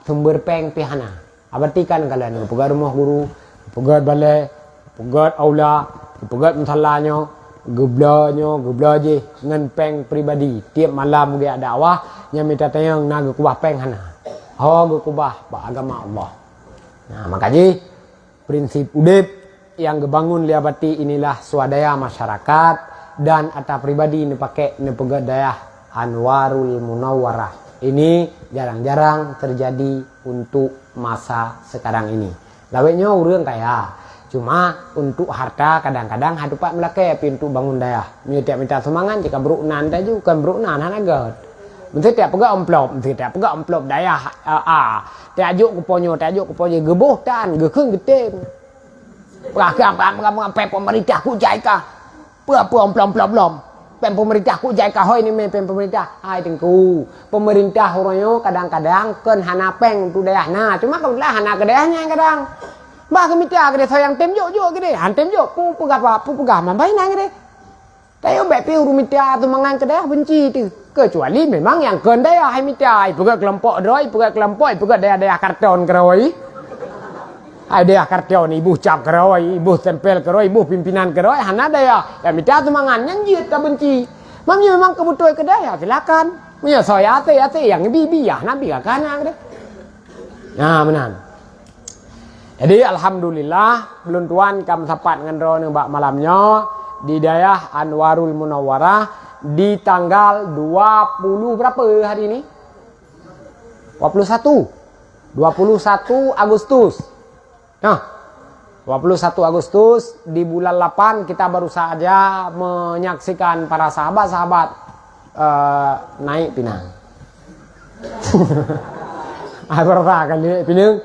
sumber péng pih hana. Abati kan kalon geupeugöt rumoh guru, geupeugöt balè, geupeugöt aula, geupeugöt musala nyoe, geubloe nyoe, geubloe jih ngon péng pribadi. Tiep malam geujak dakwah, nyang mita tanyong na geukeubah péng hana. Ho geukeubah bak agama Allah. Nah, maka jih prinsip udép nyang geubangun lé abati inilah swadaya masyarakat dan ata pribadi neupaké neupeugöt dayah Anwarul Munawwarah. Ini jarang-jarang terjadi untuk masa sekarang ini. Lawét nyoe ureuëng kaya, cuma untuk harta kadang-kadang hana teumpat meulakée, tapi untuk bangun dayah. Meunyoe tiep mita sumbangan, jika brok nan taju, kon brok nan hana gét. Mesti tiep peugah amplop, mesti tiep peugah amplop dayah, a, a. Tiep jok keu ponyo, tiep jok keu ponyo, geuboh tan, geukheun geutem. Peugah, peugah, peugah, peugah, peugah, peh pemerintah kujai kah. Peue-peue amplop-amplop lom. Péng pemerintah kujai ka hôi ni mé péng pemerintah. Hai Teungku, pemerintah uroe nyoe kadang-kadang kon hana péng untuk dayah na. Cuma keubeutulan hana keu dayah nyan kadang. Bah geumita keu dayah sayang tem jok-jok keu dayah. Han tem jok, pu peugah ba, pu peugah mambai na keu dayah. Tayo bék pi ureuëng mita teumangan keu dayah benci tu. Kecuali memang nyang kon dayah hai mita, ipeugét keulompok droe, ipeugét keulompok, ipeugét dayah-dayah karton keuroi. Hai dayah karton, iboh cap keuroi, iboh tempel keuroi, iboh pimpinan keuroi, hana dayah. Ya mita teumangan, nyan jeuet ka benci. Meunyoe memang keubeutôi keu dayah, silakan. Meunyoe soe até-até nyang bi-bi, ya hana bi ka kana deh. Nah, meunan. Jadi alhamdulillah, ulôn tuan ka meusapat ngon droeneuh bak malam nyoe di dayah Anwarul Munawwarah di tanggal dua puluh berapa hari ini? Dua puluh satu. Dua puluh satu Agustus. Nah, dua puluh satu Agustus di bulan delapan kita baru saja menyaksikan para sahabat-sahabat, eh, naik pinang. Ai berapa kali naik pinang?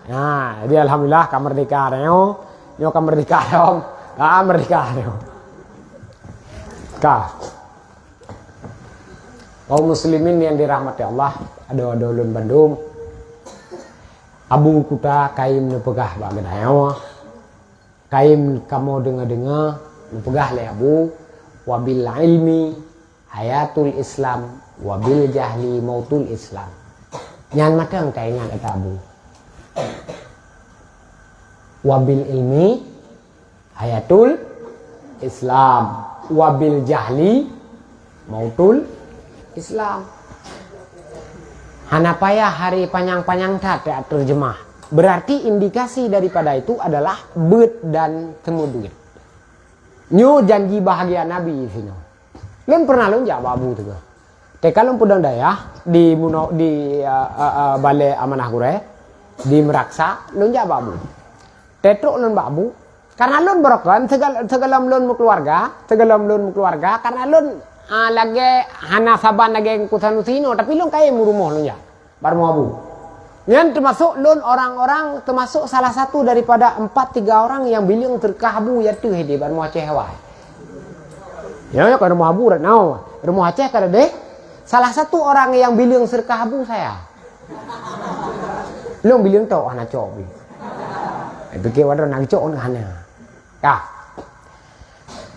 Nah, jadi alhamdulillah ka merdeka dah nyoe. Nyoe ka merdeka dong. Ah, merdeka dong. Ka. Kaum muslimin yang dirahmati Allah, adoe-adoe lôn bandum. Abu Kuta kayém neupeugah bak geutanyoe, kayém kamoe deungoe-deungoe neupeugah lé Abu, "Wabil ilmi hayatul Islam, wabil jahli mautul Islam." Nyan mantong taingat ata Abu. Wabil ilmi hayatul Islam, wabil jahli mautul Islam. Hana payah hari panyang-panyang that taterjemah. Berarti indikasi daripada itu adalah beuet dan teumeuduet. Nyoe janji bahagia Nabi sinoe. Lôn pernah lôn jak bak Abu Teungku. Teuka lôn peudong dayah di Muno-, di, uh, uh, uh, Balai Amanah Gurée, di Meuraksa, lôn jak bak Abu. Teutrok lôn bak Abu, karena lôn beurokon, seugal-, seugalom lôn meukeuluwarga, seugalom lôn meukeuluwarga, karena lôn, ah, lagée hana saban lagée Teungku Sanusi inoe, tapi lôn kayém u rumoh lôn jak, bak rumoh Abu. Nyan teumasok lôn orang-orang, teumasok salah satu daripada empat tiga orang nyang bileueng seudeukah Abu, ya teuh di bak rumoh Aceh awai. Ya, ya, ka rumoh Abu rat nyoe, rumoh Aceh ka deh. Salah satu orang nyang bileueng seudeukah Abu saya. Lôn bileueng tok hana cok pih. Ai pikir wadoe na geucok hana. Ka.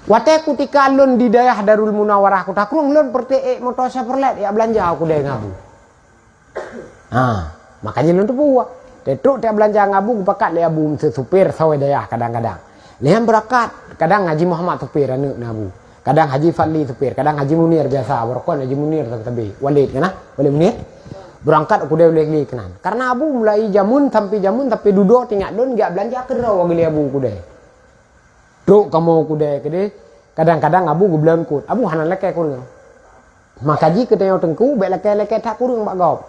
Watée kutika lôn di dayah Darul Munawwarah Kuta Krueng, lôn peureute ék moto Chevrolet jak beulanja u keudée ngon Abu. Ha, makajih lôn teupeue. Teutrok tiep beulanja ngon Abu, geupakat lé Abu meuseu supir saweue dayah kadang-kadang. Lheueh nyan beurakat, kadang Haji Muhammad supir aneuëk na Abu. Kadang Haji Fadli supir, kadang Haji Munir biasa, beurukon Haji Munir tapi, tapi Walid kan, ah? Walid Munir. Beurangkat u keudè u Lhèe Glé keunan. Karena Abu mulai jameun sampai jameun sampai dudoe teuingat lôn geujak beulanja keudroe u Lhèe Glé Abu u keudè. Trok kamoe u keudè keudeh, kadang-kadang Abu geubloe eungkôt. Abu hana lakèe kureueng. Maka jih keu tanyoe teungku, bèk lakèe-lakèe that kureueng bak gob.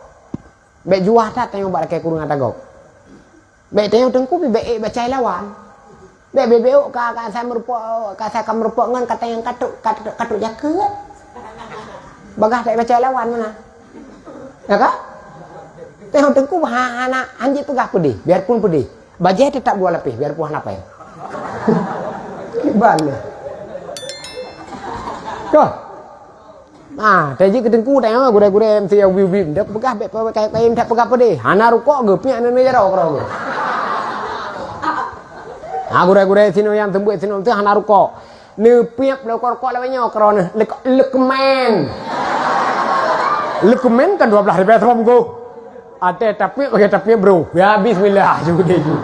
Bèk juah that tanyoe bak lakèe kureueng ata gob. Bèk tanyoe teungku pih bèk ék baca lawan. Bèk bèk-bèk ka, ka asai meurumpok, ka asai ka meurumpok ngon ka tanyoe katuk, katuk, katuk jakeuet. Bagaih tak baca lawan meunan. Ya ka? Tanyoe teungku ha-, hana, hanjeuet peugah peudeh, biarpun peudeh. Bajèe teutap dua lapéh, biarpun hana pèng. Kiban lé. Ka. Ah, tajik keu teungku tanyoe gurèe-gurèe M C ubi-ubi. Dak peugah bèk pakai payung dak peugah peudeh. Hana rukok geuh, piak neuneuh jaroe keudroe geuh. Ha, gurèe-gurèe sinoe nyang teumbeuet sinoe teuh hana rukok. Neupiep lé rukok-rukok lawét nyoe keudroe neuh. Lek-, lekmen. Lekmen kan dua belas ribèe thom geuh. Até tapiep bagaih tapiep bro. Ya bismillah ju deh ju.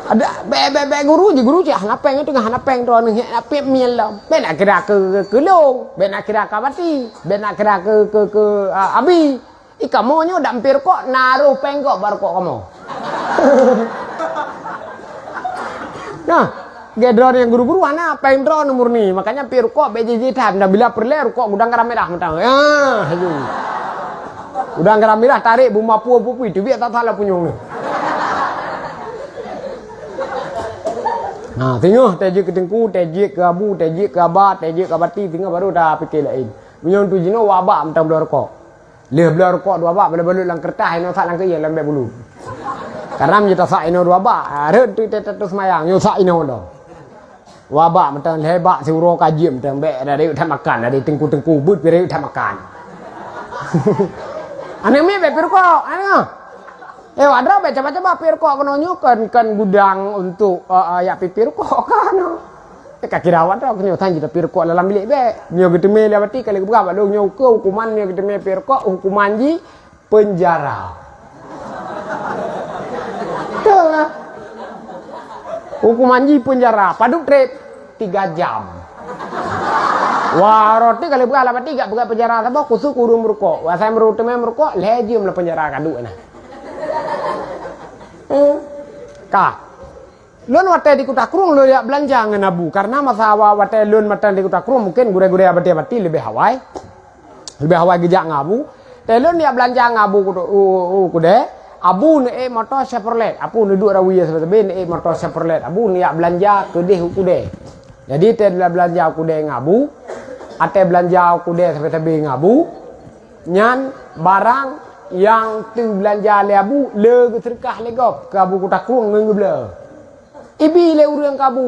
Ada bèk, bèk, bèk guru ji, guru ji hana pèng, teungoh hana pèng droeneuh, hana pèng miel lom. Bèk nak kira keu, keu, keu lông, bèk nak kira keu bati, bèk nak kira keu, keu, keu, ah, abi. Ih, kamoe nyoe dak piep rukok, na roh pèng gob bak rukok kamoe. Nah, lagèe droeneuh nyang guru-guru hana, pèng droeneuh murni. Makanya piep rukok bèk jih-jih that. Nah, bila peureulèe rukok gudang garam mirah mantong. Ah, laju. Gudang garam mirah tarek buma pue pupui, teubiet that salah punyueng nyoe. Nah, singoh tajik keu teungku, tajik keu abu, tajik keu aba, tajik keu bati, singoh baru tapike laén. Meunyoe tu jinoe wabak mantong bloe rukok. Lheueh bloe rukok dua bak, balot-balot lam keureutah, inoe sak lam keuieng, lam bèk bulut. Karena meunyoe tasak inoe dua bak, ah, rhot tu teuh tatu seumayang, nyoe sak inoe dong. Dua bak mantong, lhèe bak siuroe ka jeuem mantong, bèk ada rayeuk that makan, ada teungku-teungku beuet pih rayeuk that makan. Aneuk miet bèk piep rukok, aneuk. Eh, wak droe bèk cuba-cuba piep rukok keunoe nyoe kan, kan gudang untuk, eh, eh, jak piep rukok kan. Eh, ka kira awak droe keunoe tan jiteupiep rukok dalam bilék bèk. Meunyoe geuteumé lé bati ka lheueh geupeugah bak lôn nyoe ukeue hukuman meunyoe geuteumé piep rukok, hukuman jih penjara. Betul lah. Hukuman jih penjara, padub trép tiga jam. Wah, roti ka lheueh peugah lam bati jak peugah penjara saboh khusus keu ureueng meurukok. Wah, asai meurukok teumé meurukok, lhèe jeuem lam penjara ka duek na. Eh, ka. Lôn watèe di Kuta Krueng lôn jak beulanja ngon abu. Karena masa wa-, watèe lôn mantong di Kuta Krueng mungken gurèe-gurèe bati-bati leubeh awai. Leubeh awai geujak ngon abu. Teuh lôn jak beulanja ngon abu u, u, u keudè. Abu neuék moto Chevrolet. Abu neuduek rawi sabe-sabe neuék moto Chevrolet. Abu neujak beulanja keudeh u keudè. Jadi teuh beulanja u keudè ngon abu. Watèe beulanja u keudè sabe-sabe ngon abu. Nyan barang nyang teubeulanja lé abu le geuseudeukah lé gob keu abu Kuta Krueng ngon geubloe. Ibi lé ureueng keu abu.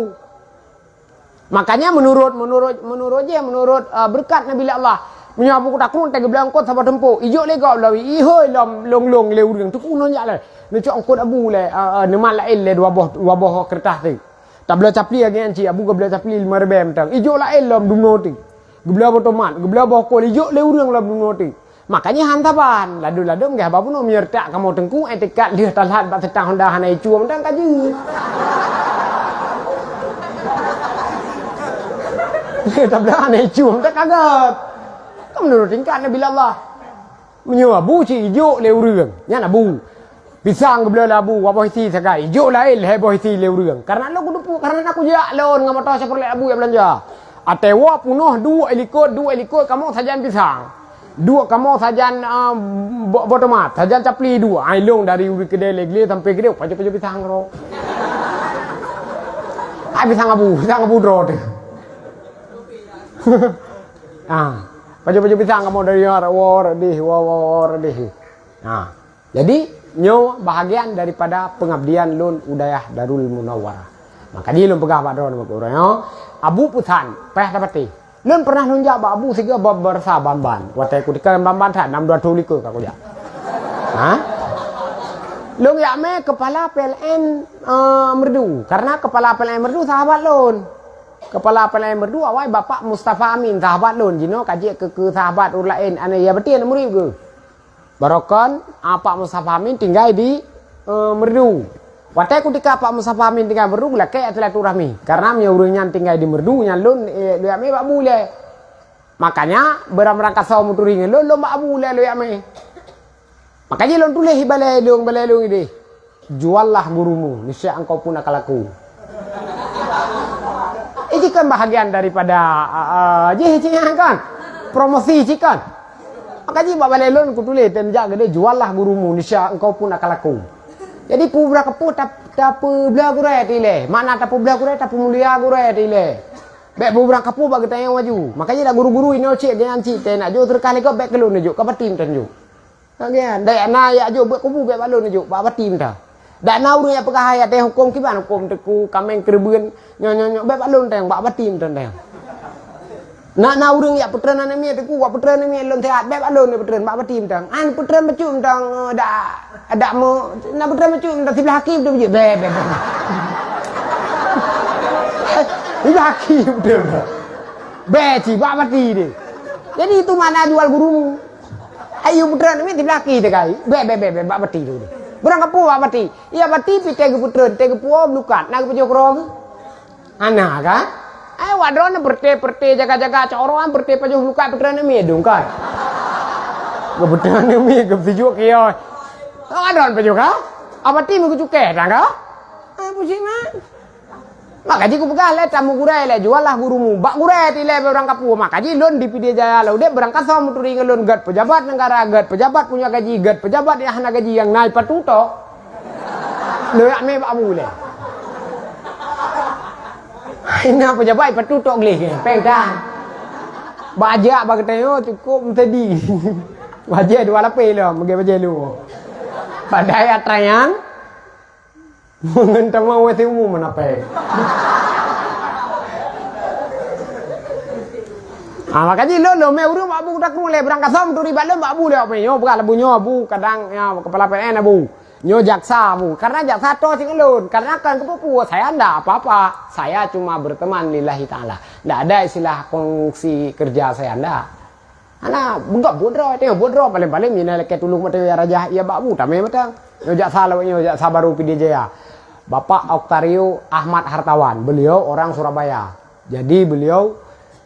Makanya menurut, menurut, menurut jih, menurut, eh, beureukat Nabi Allah, meunyoe abu Kuta Krueng teuh geubloe eungkôt saboh teumpo, ijok lé gob lom, ihôi lom lông-lông lé ureueng, teungku nyoe jak lé. Neucok eungkôt abu lé, eh, eh, neumat laén lé dua boh, dua boh keureutah teuh. Tabloe capli lagèe nyan cit, abu geubloe capli lima ribèe mantong. Ijok laén lom dumnoe teuh. Geubloe boh tomat, geubloe boh kol, ijok lé ureueng lom dumnoe teuh. Makanya han saban, ladôm-ladôm geuh haba bunoe meunyoe tak kamoe teungku, eh, teukat lheueh talhat bak seutang honda hana icue mantong ka jeuet. Lheueh tabloe hana icue mantong ka gèt. Kan meunurot tingkat Nabi Allah. Meunyoe abu cit ijok lé ureueng, nyan abu. Pisang geubloe lé abu, dua boh isi sagai, ijok laén lhèe boh isi lé ureueng. Karena lôn kuteupeu, karena na kujak lôn ngon moto Chevrolet abu jak beulanja. Watèe woe peunoh duek likot, duek likot kamoe sajan pisang. Duek kamoe sajan, ah, bo-, boh tomat, sajan capli duek. Ai lôn dari ureueng keudè lé glé sampai keudè, pajoh-pajoh pisang keudroe. Ai pisang abu, pisang abu droe teuh. Ah, pajoh-pajoh pisang kamoe dari woe deh, woe, woe, woe deh. Ah. Jadi, nyoe bahagian daripada pengabdian lôn u dayah Darul Munawwarah. Maka jih lôn peugah bak droeneuh, Bapak Guru, nyoe, abu peusan, payah tapatéh. Lôn pernah lôn jak bak abu sigoe be-, beurasa ban-ban. Watèe kutika ban-ban that, nam dua thôn likot ka kujak. Ha? Lôn jak mé kepala P L N, eh, Meureudu. Karena kepala P L N Meureudu sahabat lôn. Kepala P L N Meureudu awai Bapak Mustafa Amin, sahabat lôn. Jinoe ka jeuet keu, keu sahabat ureueng laén. Aneuk ya beutôi aneuk murit geuh. Barokon, Pak Mustafa Amin tinggai di, eh, Meureudu. Watée kutika Pak Mustafa Amin tinggai Meurdu, lakée silaturahmi. Karena meunyoe ureuëng nyan tinggai di Meurdu, nyan lôn, eh, lôn jak mé bak Abu ilée. Makanya, beurang-beurang kasoe meuturi ngon lôn, lôn bak Abu ilée lôn jak mé. Makanya lôn tuléh ibalée lôn, balée lôn idéh. "Juallah gurumu, niscaya engkau pun akan laku." Ini kan bahagian daripada, ah, ah, jih, jih kan? Promosi jih kan? Maka jih bak balée lôn kutuléh, dan jak geude, "Juallah gurumu, niscaya engkau pun akan laku." Jadi, peue beurang kapeue tap-, tapeublah gurée tilée. Makna tapeublah gurée, tapeumulia gurée tilée. Bék peue beurang kapeue bak geutanyoe maju. Makanya dak guru-guru inoe cit, jangan cit, teuh nak jok teureukah lé gob, bék keu lôn neujok, ka batim tan jok. Lagée nyan, dak na jak jok bak kubu, bék bak lôn neujok, bak batim tan. Dak na ureuëng jak peugah hai, "Até huköm kiban huköm teuku, kaméng keureubeuen, nyoe, nyoe, nyoe," bék bak lôn tan, bak batim tan. Nak na ureuëng jak peutreun aneuk miet teuku, bak peutreun aneuk miet lôn sihat, bék bak lôn peutreun, bak batim tan. An peutreun bacut tan, eh, dak, dak meu, na peutreun bacut tan, siblah haki beutôi beujeuet, bék, bék, bék. Siblah haki beutôi tan. Bék cit, bak batim deh. Jadi itu makna jual gurumu. Ayo peutreun aneuk miet siblah haki teukai. Bék, bék, bék, bék, bak batim deh. Beurang kapeue bak batim. Iya batim pih teuh geupeutreun, teuh geupuwoe meukat, na geupajoh keudroe geuh. Hana kan? Ai, awak droeneuh peureuté-peureuté, jaga-jaga cok uroe, peureuté pajoh lukat peutreun aneuk miet dong kan? Geupeutreun aneuk miet, geusijuek kios. Awak droeneuh pajoh ka? Awak batim geucukéh tan ka? Ai, pusing kan? Maka jih kupeugah lé, tamu gurée lé, juallah gurumu. Bak gurée tilée beurang kapeue. Maka jih lôn di Pidie Jaya lôn udeb, beurang kasoe meuturi ngon lôn, gét pejabat negara, gét pejabat punya gaji, gét pejabat nyang hana gaji, nyang na ipatutôk. Lôn jak mé bak Abu lé. Ina pejabat ipatutôk gleh, péng tan. Bajée bak geutanyoe cukôp meuseuti. Bajée dua lapéh lom, meugé bajée luwoe. Padahai atra nyan, ngon tamong wéh siumu meunapéh. Ah, maka jih lôn, lôn mé ureuëng bak Abu takrueng lé, beurang kasoe meuturi bak lôn bak Abu lé, nyoe peugah Abu nyoe Abu, kadang, ya, kepala P N Abu. Nyoe jaksa Abu, karena jaksa toh cit ngon lôn, karena kan keupeue-peue, saya ndak apa-apa, saya cuma berteman lillahi ta'ala. Ndak ada istilah kongsi kerja saya, ndak. Hana, beugöt buet droe, teuh buet droe, paléng-paléng mina lakée tulông mata ya raja, ya bak Abu, tamé mata. Nyoe jaksa lawét nyoe, jaksa baru Pidie Jaya. Bapak Oktario Ahmad Hartawan, beliau orang Surabaya. Jadi beliau,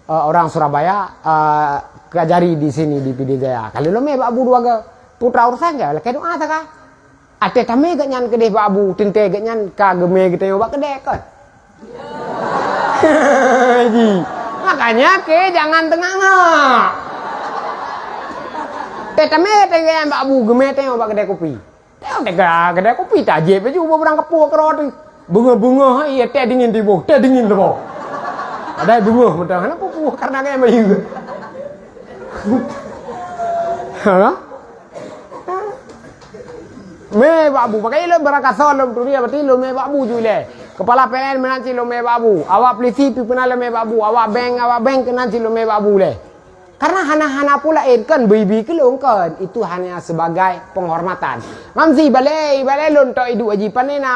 eh, orang Surabaya, eh, kajari di sini di Pidie Jaya. Kalau lomé bak Abu dua ga, putra urusan ja, lakée doa saga. Até tamé geuhnyan keudeh bak Abu, teuntée geuhnyan ka geumé geutanyoe bak keudée kon. Ji. Makanya ke jangan teungak-ngak. Teutamé teuntée bak Abu geumé tanyoe bak keudée kupi. Teuntée ka keudée kupi tajép laju beurang kapeue keudroe teuh. Beungoh-beungoh hai teh dingin tiboh, teh dingin tiboh. Padahai beungoh mantong hana peue-peue karena gaya bayeue. Ha? Mé bak Abu, pakai lom beurang kasoe lom turia, berarti lom mé bak Abu ju ilée. Kepala P N meunan cit lom mé bak Abu. Awak polisi pih pernah lom mé bak Abu. Awak bank, awak bank keunan cit lom mé bak Abu lé. Karena hana-hana pula laén kan, bui-bui keu lôn kan. Itu hanya sebagai penghormatan. Mamsi balée, balée lôn tok iduek haji, panena,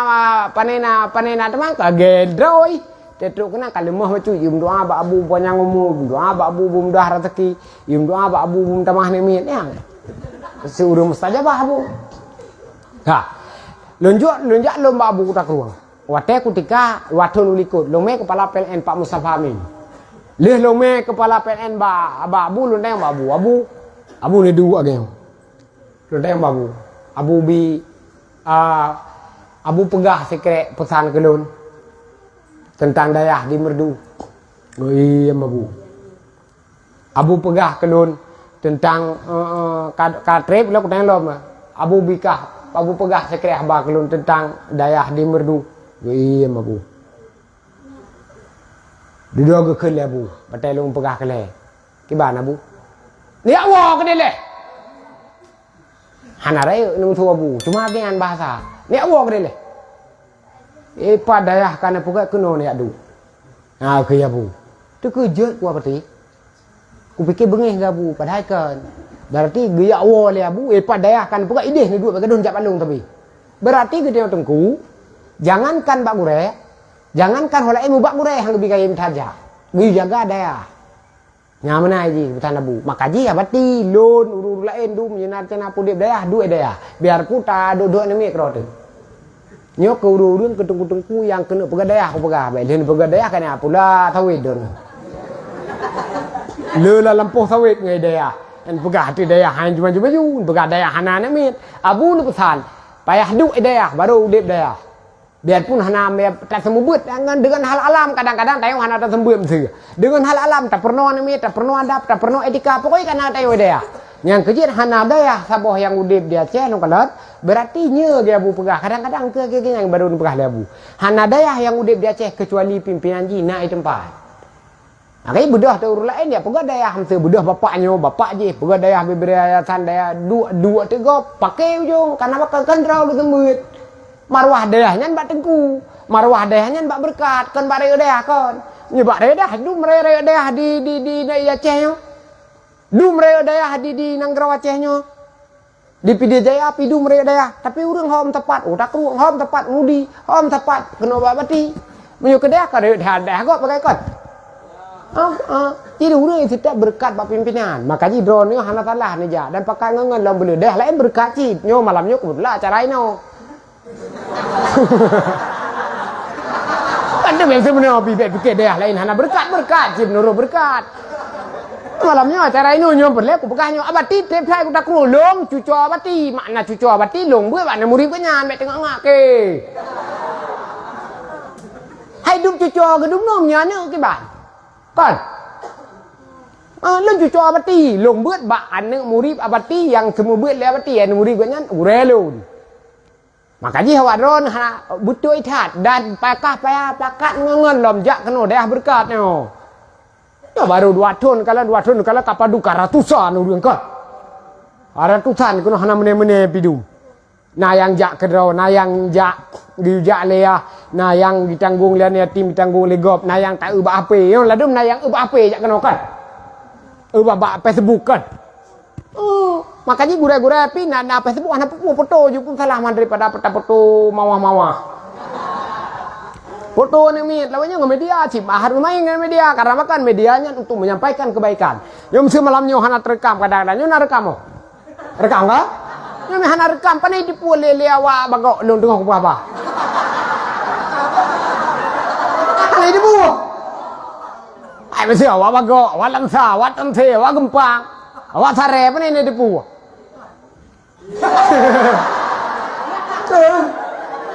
panena, panena teuma ka gendroi. Teutrok keunan ka leumoh bacut, yum doa bak Abu panyang umu, yum doa bak Abu bum dah raseuki, yum doa bak Abu bum tamah aneuk miet, nyan. Si ureuëng mustajabah Abu. Ha. Lôn jok, lôn jak lôn bak Abu takrueng. Watée kutika, watée ulikot, lôn mé kepala P L N Pak Mustafa Amin. Lheueh lôn mé kepala P L N bak, bak Abu lôn tanyong bak Abu, Abu, Abu ni duek ageng. Lôn tanyong bak Abu. Abu bi, ah, Abu peugah sikrek peusan keu lôn teuntang dayah di Meurdu. Geuiem Abu. Abu peugah keu lôn teuntang, eh, eh, ka, ka treb lôn kutanyong lom. Abu bikah, Abu peugah sikrek haba keu lôn teuntang dayah di Meurdu. Geuiem Abu. Dudoe geukheun lé Abu, batée lôn peugah keu lé. Kiban Abu? Neujak woe keudeh lé. Hana rayeuk neumeusu Abu, cuma geuhnyan bahasa. Neujak woe keudeh lé. Eh, pat dayah ka neupeugah keunoe neujak duek. Ha, kheun Abu. Teukeujot ku Abu teuh. Kupike beungéh keu Abu, padahai kon. Berarti geujak woe lé Abu, eh, pat dayah ka neupeugah ideh neuduek bak gadôh jak palong tapi. Berarti geutanyoe teungku, jangankan bak gurée, jangankan ho laén, bak gurée han geubi kayém that jak. Geujaga dayah. Nyan meunan jih peusan Abu. Maka jih abati lôn ureuëng laén dum nyang na teuh na udeb dayah, duek dayah. Biarpun taduek-duek namiet keudroe teuh. Nyoe keu ureueng-ureueng keu teungku-teungku nyang keuneuk peugah dayah, kupeugah, bèk lheueh peugah dayah keuneuk pula sawét droeneuh. Le lam lampôh sawét ngon dayah. Nyan peugah ateueh dayah han jumaju-maju, peugah dayah hana aneuk miet. Abu neupeusan, payah duek dayah, baru udép dayah. Biarpun hana mé-, taseumubeuet ngon deungon hal alam, kadang-kadang tanyoe hana taseumubeuet miseue. Deungon hal alam, tapeurunoe aneuk miet, tapeurunoe adab, tapeurunoe etika, pokoknya kana tanyoe dayah. Nyang keujeuet hana dayah saboh nyang udép di Aceh nyoe kalon, berarti nyoe geuh Abu peugah, kadang-kadang keu, keu, keu nyang baru neupeugah lé Abu. Hana dayah nyang udép di Aceh keucuali pimpinan jih na di teumpat. Makajih beudôh teu ureueng laén, ya peugah dayah miseue, beudôh bapak nyoe, bapak jih, peugah dayah bibri yayasan, dayah duek, duek teugob, paké ujong, kana bakal kan droe geuseumeuet. Marwah dayah nyan bak teungku, marwah dayah nyan bak beureukat, kon bak rayeuk dayah kon. Nyoe bak rayeuk dayah, dum rayeuk-rayeuk dayah di, di, di, di Aceh nyoe. Dum rayeuk dayah di, di nanggroe Aceh nyoe. Di Pidie Jaya pih dum rayeuk dayah, tapi ureueng hom teumpat, oh, takrueng hom teumpat, mudi hom teumpat, keunoe bak bati. Meunyoe keu dayah, ka rayeuk dayah, dayah gob bagai kon. Ah, ah. Jadi ureueng nyang setiap beureukat bak pimpinan. Makajih droeneuh hana salah neujak dan pakat ngon-ngon lom beuleueh. Dayah laén beureukat cit. Nyoe malam nyoe keubeutulan acara inoe. Kan tu biasa meunoe, bibet pikir dayah laén hana beureukat, beureukat cit meunurot beureukat. Malam nyoe acara inoe nyoe peureulèe kupeugah nyoe, abati trép hai kutakru lôn cucoe abati, makna cucoe abati lôn beuet bak aneuk murit geuh nyan bèk teungoh ngak ke. Hai dum cucoe geudum nyoe nyan aneuk kiban. Kon. Ah, lôn cucoe abati, lôn beuet bak aneuk murit abati nyang seumeubeuet lé abati, aneuk murit geuh nyan gurèe lôn. Makajih awak droen hana beutôi that dan pakah payah pakat ngon-ngon lom jak keunoe dayah beureukat nyoe. Nyoe baru dua thon, kalau dua thon kalau ka padub ka ratusan ureueng kon. Ratusan keunoe hana meunè-meunè pidum. Na nyang jak keudroe, na nyang jak geuyue jak lé yah, na nyang jitanggong lé aneuk yatim jitanggong lé gob, na nyang taeu bak H P. Nyoe ladôm na nyang eu bak H P jak keunoe kon. Eu bak, bak Facebook kon. Oh, makajih gurèe-gurèe pih na, na Facebook hana peue-peue, foto jih pun salah mantong daripada tafoto mawah-mawah. Foto aneuk miet, lawan nyoe ngon media, cit bah harôh main ngon media, karena kan media nyan untuk menyampaikan kebaikan. Nyoe meuseu malam nyoe hana teurekam, kadang-kadang nyoe na rekam oh. Rekam ka? Nyoe meuhana rekam, pane jiteupeu lé, lé awak bagoe lôn teungoh kupeugah bah. Pane jiteupeu. Ai meuseu awak bagoe, awak lansa, awak tonsé, awak geumpang, awak saré, pane jiteupeu.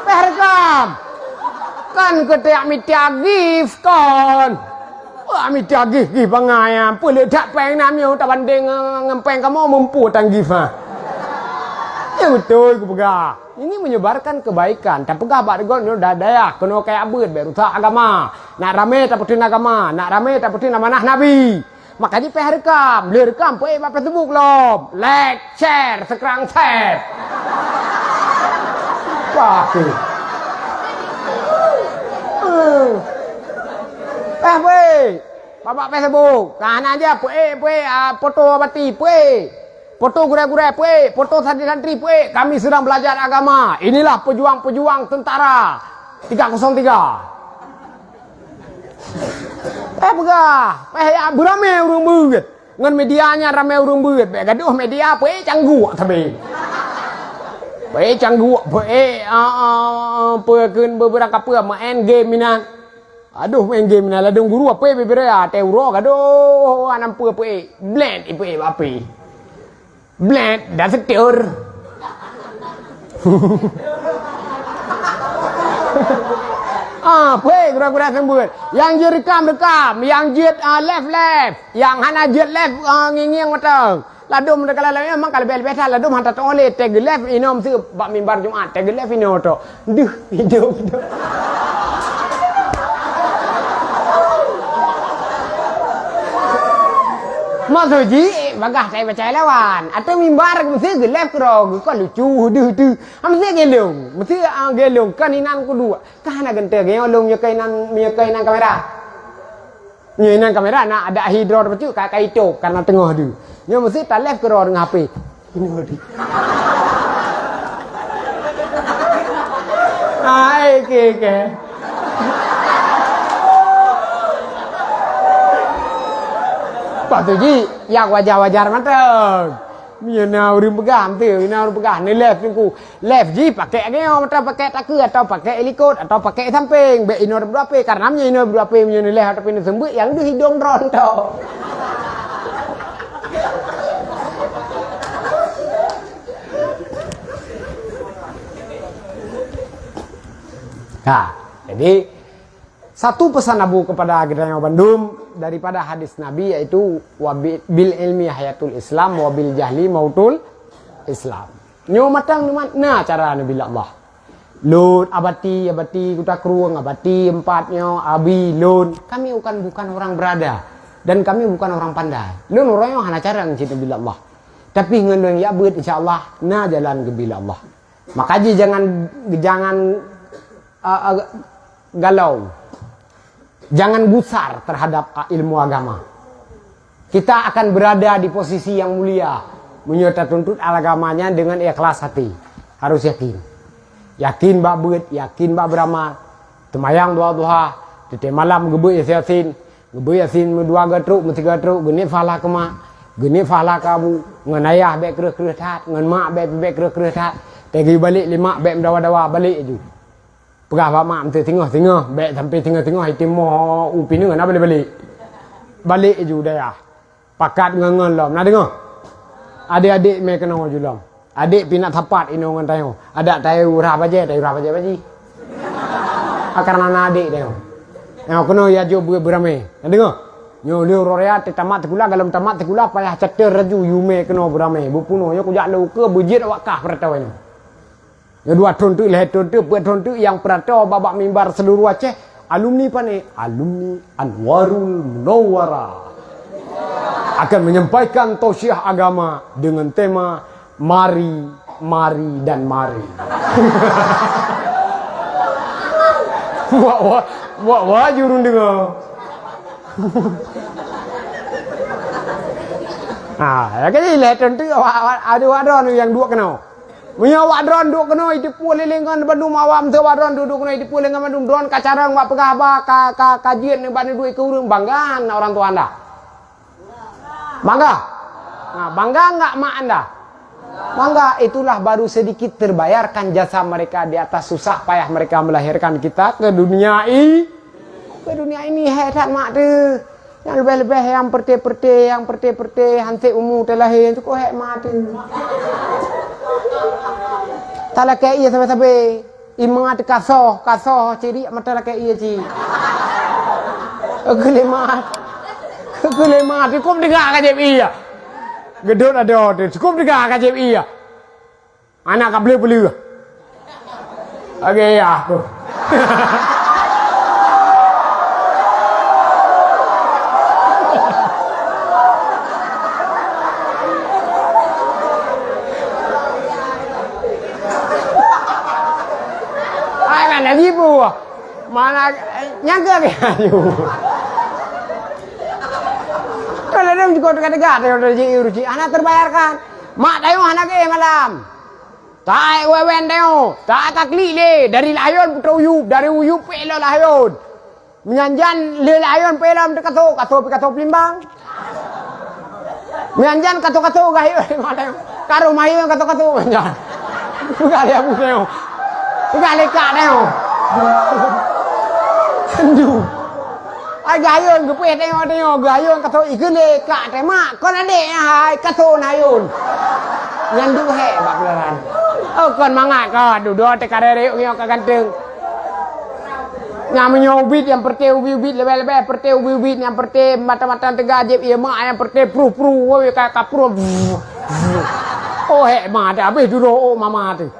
Péh rekam. Kan keutek mita gift kon. Wah, mita gift, gift bangai ah. Peuleueh that péng na miyueb tabandéng ngon péng kamoe meumpu tan gift ha. Ya beutôi kupeugah. Ini menyebarkan kebaikan. Tapeugah bak rigon nyoe da-, dayah keunoe kaya beuet bèk rusak agama. Nak ramé tapeuteun agama, nak ramé tapeuteun amanah Nabi. Makajih péh rekam, lheueh rekam peuék bak Facebook lom. Like, share, sekarang share. Wah, tu. Hmm. Péh peuék. Bak Facebook. Ka hana aja peuék, peuék, ah, foto abati, peuék. Foto gurèe-gurèe, peuék. Foto santri-santri, peuék. Kami sedang belajar agama. Inilah pejuang-pejuang tentara tiga kosong tiga. Eh, peugah, eh, ya, beuramé ureueng beuet. Ngon media nyan ramé ureueng beuet. Bèk gadoh media, peuék cangguek sabe. Peuék cangguek, peuék, ah, ah, ah, peue kheun beurangkapeue main game inan. Adoh, main game inan ladôm guru, apé bibiré, ah, teuh uroe gadoh, anam peue peuék. Blet, ipeuék bak apé. Blet, dah setur. Ah, peuék gura-gura seumeubeuet. Nyang jeuet rekam, rekam. Nyang jeuet, ah, live, live. Nyang hana jeuet live, ah, ngieng-ngieng mata. Ladôm deukala lagèe memang ka leubeh-leubeh that, ladôm hana tatu'oh lé, teuh geu-live inoe meuseu bak mimbar Jumat, teuh geu-live inoe tok. Deuh, hidup tu. Maksud jih, bagah tai pacai lawan. Ateueh mimbar meusti geu-live keudroe, geukon lucu, deuh tu. Ha, meusti gelong, meusti, ah, gelong, kan inan kuduek. Kan hana geuntèe, gelong, meunyoe keu inan, meunyoe keu inan kamera. Nyoe inan kamera na adak ahi droe bacut ka, ka itôp, karena teungoh deuh. Nyoe meusti ta-live keudroe deungon H P. Inoe deuh. Hai, oke, oke. Lepas tu jih, nyang wajar-wajar mantong. Meunyoe na ureuëng peugah, meuteue na ureuëng peugah, neulèe teungku. Lèe jih pakai lagèe nyoe, mata pakai takue atau pakai likot atau pakai samping. Bèk inoe dua P, karena meunyoe inoe dua P, meunyoe neulèe tapi neuseumbeuet, nyang deuh idong droe tho. Nah, jadi satu pesan Abu kepada geutanyoe bandum daripada hadis Nabi, yaitu, "Wa bi-, bil ilmi hayatul Islam, wa bil jahli mautul Islam." Nyoe matang ni mat-, na cara Nabi Allah. Lôn, Abati, Abati Kuta Krueng, Abati empat nyoe, Abi, lôn. Kami bukan, bukan orang berada. Dan kami bukan orang pandai. Lôn uroe nyoe hana carông cit Nabi Allah. Tapi ngon lôn jak beuet, insya Allah, na jalan keu Nabi Allah. Maka jih jangan, jangan, uh, uh, galau. Jangan gusar terhadap, uh, ilmu agama. Kita akan berada di posisi yang mulia meunyoe tatuntut agamanya dengan ikhlas hati. Harus yakin. Yakin bak beuet, yakin bak beuramal. Teumayang dua duha, teuntèe malam geubeuet Yasin, geubeuet Yasin meudua geutrok, meusigoe trok, geuneuk pahala keu mak, geuneuk pahala keu abu, ngon ayah bèk kreueh-kreueh that, ngon mak bèk, bèk kreueh-kreueh that. Teugeue balek lé mak bèk meudawa-dawa, balek laju. Peugah bak mak meuteue singoh-singoh, bèk sampai singoh-singoh itimoh u pineue hana balek-balek. Balek laju dayah. Pakat ngon-ngon lom. Na deungoe? Adék-adék mè keunoe ju lom. Adék pih na sapat inoe ngon tanyoe. Adak tayue rhah bajèe, tayue rhah bajèe baji. Karena na adék tanyoe. Nyoe keunoe ya jok beu-, beuramé. Na deungoe? Nyoe lheueh uroe raya tamat sikula, gohlom tamat sikula payah cater laju yue mè keunoe beuramé. Beupunoe nyoe kujak lé ukeue beujeuet awak kah peuratoe nyoe. Nyoe dua thon teuk, lhèe thon teuk, peuet thon teuk nyang peuratoe bak mimbar seluruh Aceh, alumni pane, alumni Anwarul Munawwarah akan menyampaikan tausiah agama dengan tema Mari, Mari dan Mari. Wak, wak, wak, wak, jurung dengar. Ah, ya kan, lhèe thon teuk, awak, awak, aduh, aduh, nyang duek keunoe. Meunyoe awak droen duek keunoe, jiteupeue lé ngon bandum awam, teuh awak droen duek, duek keunoe, jiteupeue lé ngon bandum, droen ka carông bak peugah haba, ka, ka, ka jeuet nibak neudua ikeu ureueng, bangga na orang tua anda? Bangga? Nah, bangga enggak mak anda? Bangga, itulah baru sedikit terbayarkan jasa mereka di atas susah payah mereka melahirkan kita ke dunia i-, ke dunia ini. Hèk that mak teuh. Nyang leubeh-leubeh nyang peureute-peureute, nyang peureute-peureute, hansét umu teulahé, nyang cukôp hèk mak teuh. Talakèe ie sabe-sabe, ie mak teuh kasoh, kasoh, ciriek mata lakèe ie cit. Keu lé mak, keu lé mak, cukôp teuga ka jieb ie. Geudot adoe teuh, cukôp teuga ka jieb ie. Anak ka bleuh-bleuh. Lagèe yah tu. Ai, mana jibu? Mana, eh, nyangka ke? Kalau ada juga tegak-tegak, ada rezeki, rezeki. Anak terbayarkan. Mak tayong anak eh malam. Taék wewen tanyoe, taék ka klik lé, dari Lahayon peutrok Uyup, dari Uyup peuék lom Lahayon. Meunyan jan lé Lahayon peuék lom teuh Kaso, Kaso pih Kaso Peulimbang. Meunyan jan Kaso-Kaso geuhayon lé mak tanyoe. Ka rhom hayon Kaso-Kaso meunyan. Peugah lé abu tanyoe. Peugah lé kak tanyoe. Aduh. Ai geuhayon geupeuéh tanyoe-tanyoe, geuhayon Kaso ikheun lé kak teuh mak, kon adék nyan hai, Kaso na hayon. Nyan duek hèk bak keularan. Oh, kon mangat ka, dudoe teuka rerek nyoe ka ganteng. Nyan meunyoe ubit nyang peureute ubit-ubit leubeh-leubeh, peureute ubit-ubit nyang peureute mata-mata teuga jieb ie mak nyang peureute pruh-pruh, woi ka, ka pruh. Oh, hèk mak teuh, habéh dudoe oh mama teuh.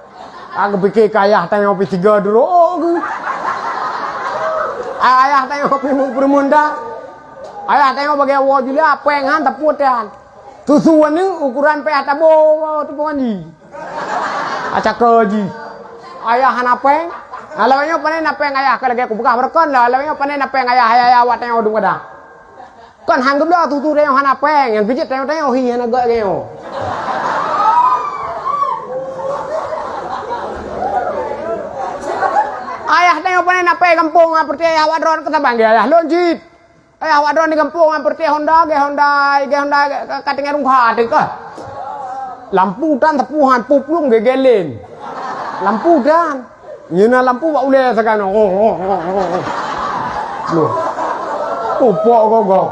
Aku pikir keu ayah tanyoe pih tiga duro ku. Ayah tanyoe pih meupeureumeun dah. Ayah tanyoe bagi awak Julia, péng han tapot han. Susu aneuk ukuran payah tabo, teupeue ji. Acaka ji. Ayah hana péng. Alah nyoe panen na péng ayah ka lagèe kupeugah beureukan lah. Alah nyoe panen na péng ayah, ayah, ayah awak tanyoe dum kadang. Kon han geubloe tutu tanyoe hana péng, nyang keujeuet tanyoe-tanyoe hi hana gak tanyoe. Ayah tanyoe panen na péng gampông, ah, peureute ayah awak droen keu saban geu ayah lôn cit. Ayah awak droen di gampông, ah, peureute Honda, geu Honda, geu Honda ka, ka tinggai rungkha teuh kah. Lampu tan teupuhan, puplung gegelin. Lampu tan. Nyeuna lampu bak ulèe sagai nyoe. Oh, oh, oh, oh, oh. Loh. Pupok gogoh.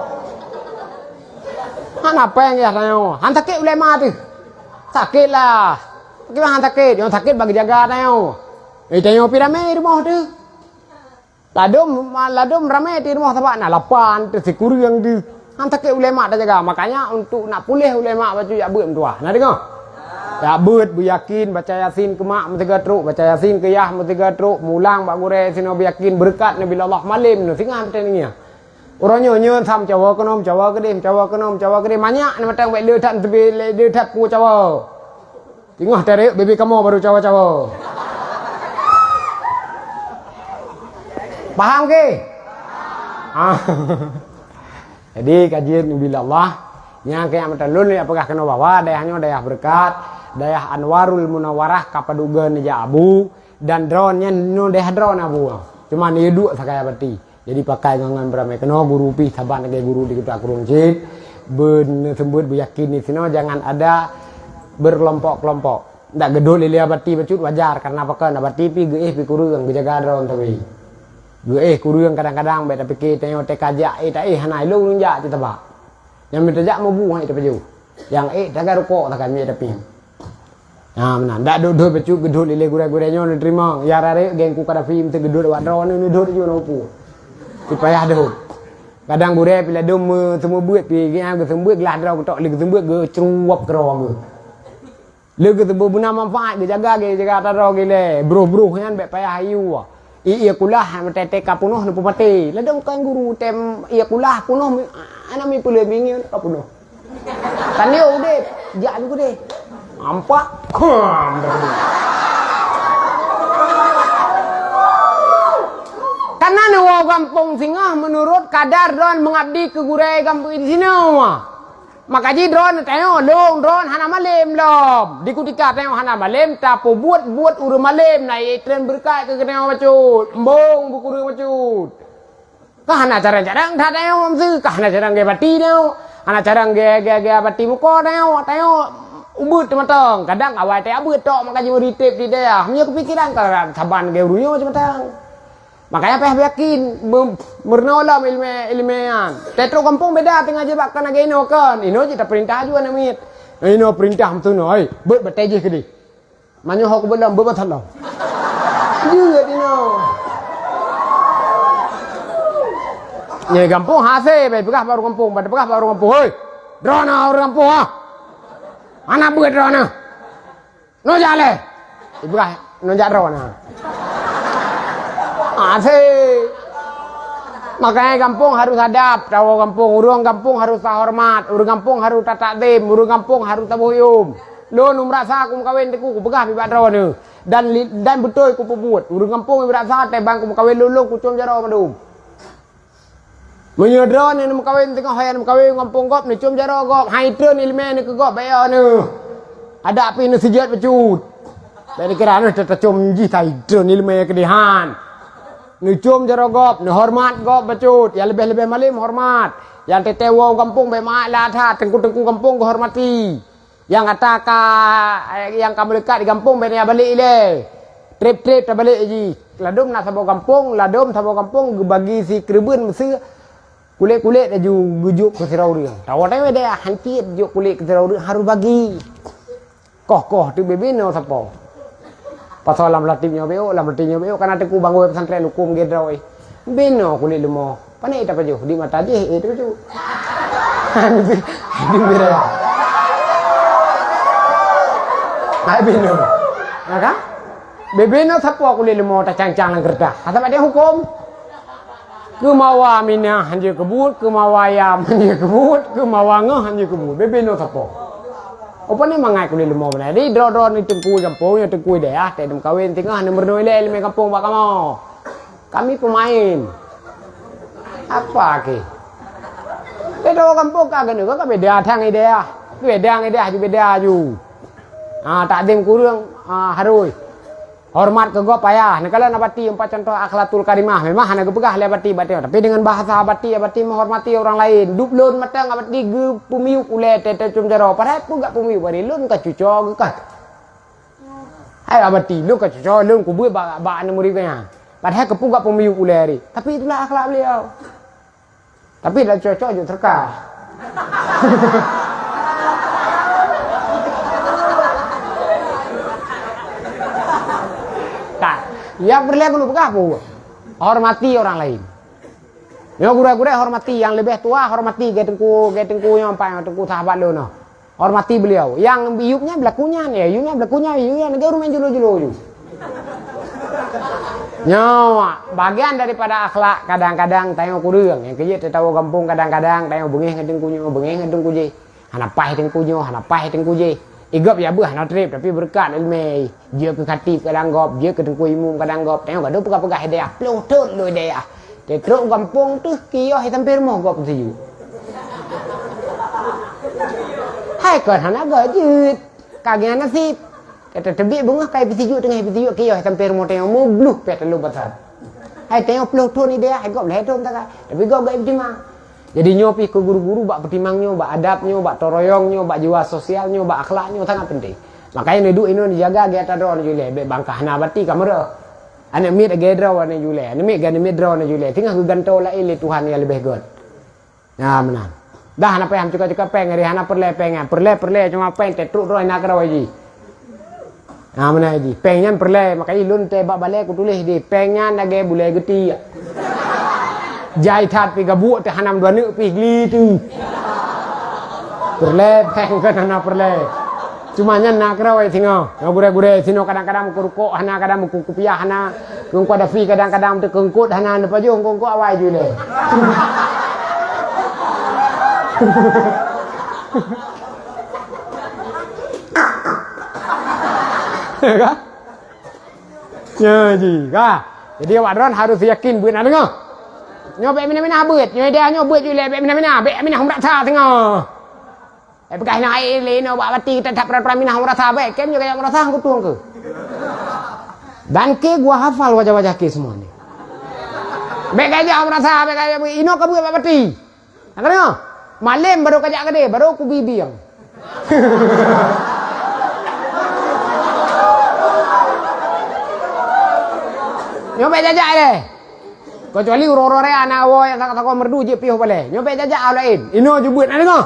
Hana péng yah tanyoe. Han sakét ulèe ma teuh. Sakét lah. Kiban han sakét. Nyang sakét bagi jaga tanyoe. Eh, tanyoe pi ramé rumoh teuh. Ladôm, ladôm ramé di rumoh saban na lapan teuh sikureueng teuh. Han sakét ulèe ma tajaga. Makanya untuk nak puléh ulèe ma bacut jak beuet meutuah. Na deungoe? Jak beuet beuyakin baca Yasin keu mak meusigoe trok, baca Yasin keu yah meusigoe trok, mulang bak gurèe sinoe beuyakin beureukat Nabi Allah malém nyoe singoh teuh ngieng. Uroe nyoe nyoe sam cawa keunoe, cawa keudeh, cawa keunoe, cawa keudeh. Manyak na mantong bèk le that teubi le that pu cawa. Singoh tarek bebe kamoe baru cawa-cawa. Paham ke? Ah. Jadi kajian bila Allah nyang kaya mata lôn ya peugah keunoe bahwa dayah nyoe dayah beureukat, dayah Anwarul Munawwarah ka padub goe neujak abu, dan droeneuh nyoe dayah droeneuh abu. Cuma neuduek sakai abati. Jadi pakai ngon, ngon beuramé keunoe guru pih saban lagèe guru di Kuta Krueng cit, beuneuseumbeuet beuyakin di sinoe jangan ada berkelompok-kelompok. Ndak geudhôt lé-lé abati bacut wajar karena pakon abati pih geuéh pih kureueng geujaga droe tapi. Geuéh kureueng kadang-kadang bèk tapike tanyoe teuka jak éh taéh hana ilong jak cit taba. Nyang mita jak mubu hai tapajoh. Nyang ék taga rukok takan miet tapi. Ha meunan. Dak dot-dot bacut geudhôt lé-lé gurèe-gurèe nyoe neuteurimong. Ya rarék geng ku Kadafi meuteuk geudhôt awak droeneuh neudhôt ju na upu. Supaya dot. Kadang gurèe pih ladôm meuseumeubeuet pih geuh geuseumeubeuet glah droe geutok lé geuseumeubeuet geucruwop keudroe geuh. Lé geuseumeubeuet beuna manfaat geujaga geujaga ata droe geuh lé. Broh-broh nyan bèk payah ayue. Ié kulah meuteutée ka punoh neupeumaté. Ladôm kan guru tem ié kulah punoh mi-, aneuk mi peuleueh bingeu ka punoh. Tanyoe udép, jak juga deh. Ampak, kuam dah deh. Karena neuwoe gampông singoh meunurot kadar droen meungabdi keu gurée gampông di sinoe. Maka jih droen tanyoe lôn droen hana malém lom. Di kutika tanyoe hana malém, tapeubuet-buet ureuëng malém na ié treun beureukat keu geutanyoe bacut. Embong beukureueng bacut. Ka hana carang-carang that tanyoe meuseu, ka hana carang gaya bati tanyoe, hana carang gaya, gaya, gaya bati muka tanyoe, tanyoe ubeut teumatang. Kadang awai teuh ubeut tok maka jimeuri trép di dayah. Meunyoe keupikiran ka saban gaya ureuëng nyoe macam-macam. Makanya payah yakin, meurunoe lom ilmu, ilmu nyan. Teutap gampông beda teungoh jibak kana gaya inoe kon. Inoe jih tapeurintah ju aneuk miet. Inoe peurintah meutunoe, "Hei, beuet batée jih keudeh." Meunyoe ho keubeuet lom, beuet batalong. Jeuet inoe. Nyoe gampông hase, bai peugah bak ureuëng gampông, bai peugah bak ureuëng gampông, "Hei, droeneuh ureuëng gampông ah. Hana beuet droeneuh. Nyoe jak lé." Ipeugah, "Nyoe jak droeneuh." Hase. Makanya gampông harus adab, tawoe gampông, ureuëng gampông harus tahoreumat, ureuëng gampông harus tatakzim, ureuëng gampông harus taboh yuem. Lôn meurasa kumeukawen teuk kupeugah bak droeneuh dan li-, dan beutôi kupeubuet. Ureuëng gampông meurasa teuh ban kumeukawen lôn, lôn kucom jaroe mandum. Meunyoe droeneuh neumeukawen teungoh hai neumeukawen gampông gob, neucom jaroe gob, hai treun ileumé neuh keu gob bak droeneuh. Adak pih neuseujeuet bacut. Bèk neukira neuh teucom jih hai treun ileumé keudeh han. Neucom jaroe gob, neuhoreumat gob bacut. Nyang leubeh-leubeh malém horeumat. Nyang teuteue woe gampông bèk meu'ah lam that, teungku-teungku gampông geuhoreumat. Nyang ata ka, nyang ka meuleukat di gampông bèk neubalek ilèe. Trép-trép tabalek jih. Ladôm na saboh gampông, ladôm saboh gampông geubagi sikeureubeuen meuseu kulét-kulét laju geujok keu sidroe ureuëng. Tawoe-tawoe deh, hantiet jok kulét keu sidroe ureuëng harôh bagi. Koh-koh teuk bebe nyoe sapo. Pasoe lam latib nyoe beok, lam latib nyoe beok, kana teungku bangoe pesantren huköm geuh droe. Beno kulét leumo. Pane tapajoh di mata jih, eh, tapajoh. Di bira. Hai beno. Ha kan? Bebe nyoe sapo kulét leumo tacang-cang lam keureutah. Asai bak dia huköm. Keumawa minah hanjeuet keubuet, keumawa yam hanjeuet keubuet, keumawa ngeuh hanjeuet keubuet. Bebe nyoe sapo. Upani mangat kulét leumo beuna. Jadi droe-droe ni teungku gampông, ya teungku dayah, teuh neumeukawen teungoh neumeurunoe ilèe ileumé gampông bak kamoe. Kami pemain. Apa ke? Beda gampông ka keuneuk ka beda thang idéah. Beda idéah ju beda ju. Ah, takzim kureueng, ah, harôh. Horeumat keu gob payah. Neukalon Abati empat contoh akhlakul karimah. Memang hana geupeugah lé Abati bak tanyoe, tapi deungon bahasa Abati, Abati meuhormati ureuëng laén. Dub lôn mantong Abati geupeumiyueb ulée teuh-teuh cum jaroe. Padahai peugah peumiyueb hari lôn ka cuco geukat. Hai Abati, lôn ka cuco, lôn kubeuet bak, bak aneuk murit geuh nyan. Padahai keupeue gak peumiyueb ulée hari. Tapi itulah akhlak beliau. Tapi dah cuco jok teuka. Tak, ya peureulée keuneuk peugah peue? Hormati orang lain. Nyoe gurée-gurée hormati, nyang leubeh tua hormati, gée teungku, gée teungku nyoe, empat teungku sahabat lôn nyoe. Hormati beliau. Nyang yub nyan beulaku nyan, ya, yub nyan beulaku nyan, yub nyan lagée ureuëng julo-julo ju. Nyoe bagian daripada akhlak, kadang-kadang tanyoe kureueng. Nyang keujeuet teuh tawoe gampông, kadang-kadang tanyoe beungéh ngon teungku nyoe, beungéh ngon teungku jih. Hana paih teungku nyoe, hana paih teungku jih. Igob ya beuh hana treb, tapi beureukat ileumé. Jeuet keu khatib kadang gob, jeuet keu teungku imum kadang gob. Tanyoe gadôh peugah-peugah hidayah, ploh thon lôn hidayah. Teutrok gampông teuh kiyoh sampoe rumoh gob teuh. Hai kon hana gob jeuet. Ka geuh naseb. Kata teubiet beungoh kai peusijuek teungoh peusijuek kiyoh sampoe rumoh tanyoe meubloh pih teuloh basat. Hai tanyoe ploh thon idéh, hai gob lhée thon takai. Tapi gob gak ipeutimang. Jadi nyoe pih keu guru-guru bak peutimang nyoe, bak adab nyoe, bak toroyong nyoe, bak jiwa sosial nyoe, bak akhlak nyoe sangat penting. Makanya neuduek inoe neujaga gata droe neujulée, bék bangkah na bati ka meureuh. Aneuk miet lagée droe neujulée, aneuk miet geuh aneuk miet droe neujulée, teungoh geugantoe laén lé Tuhan nyang leubeh gét. Nah, meunan. Dah hana payah meucuka-cuka péng, hari hana peureulée péng nyan. Peureulée, peureulée, cuma péng teutrok droe na keudroe jih. Nah, meunan jih. Péng nyan peureulée, makajih lôn teuh bak balée kutuléh di, péng nyan lagée bulée geuti. Jai that pih gabuek teuh hana meudua neuk pih gli teuh. Peureulée péng kon hana peureulée. Cuma nyan na keudroe singoh. Nyoe gurée-gurée sinoe kadang-kadang meurukok hana, kadang meukupiah hana. Keu Teungku Dafi kadang-kadang teukeungkot hana neupajoh, keungkot awai ju lé. Ya kan? Ya ji, ka. Jadi awak droen harus yakin beuet na deungoe. Nyoe bék minah-minah beuet, nyoe idéh nyoe beuet ju lé, bék minah-minah, bék minah meurasa singoh. Eh, peugah na, eh, lé inoe bak bati, that-that peuratoran minah meurasa bék. Kém nyoe kajak meurasa, hang kutueng keuh. Dan keuh gua hafal wajah-wajah keuh semua ni. Bék kajak meurasa, bék kajak inoe ka beuet bak bati. Nah, ka deungoe? Malém baru kajak keudeh, baru kubi bieng. Nyoe bék jajak deh. Kecuali uroe-uroe raya aneuk woe nyang sakoh-sakoh merdu jeuet piôh balée. Nyoe bék jajak awak laén. Inoe ju beuet, na deungoe?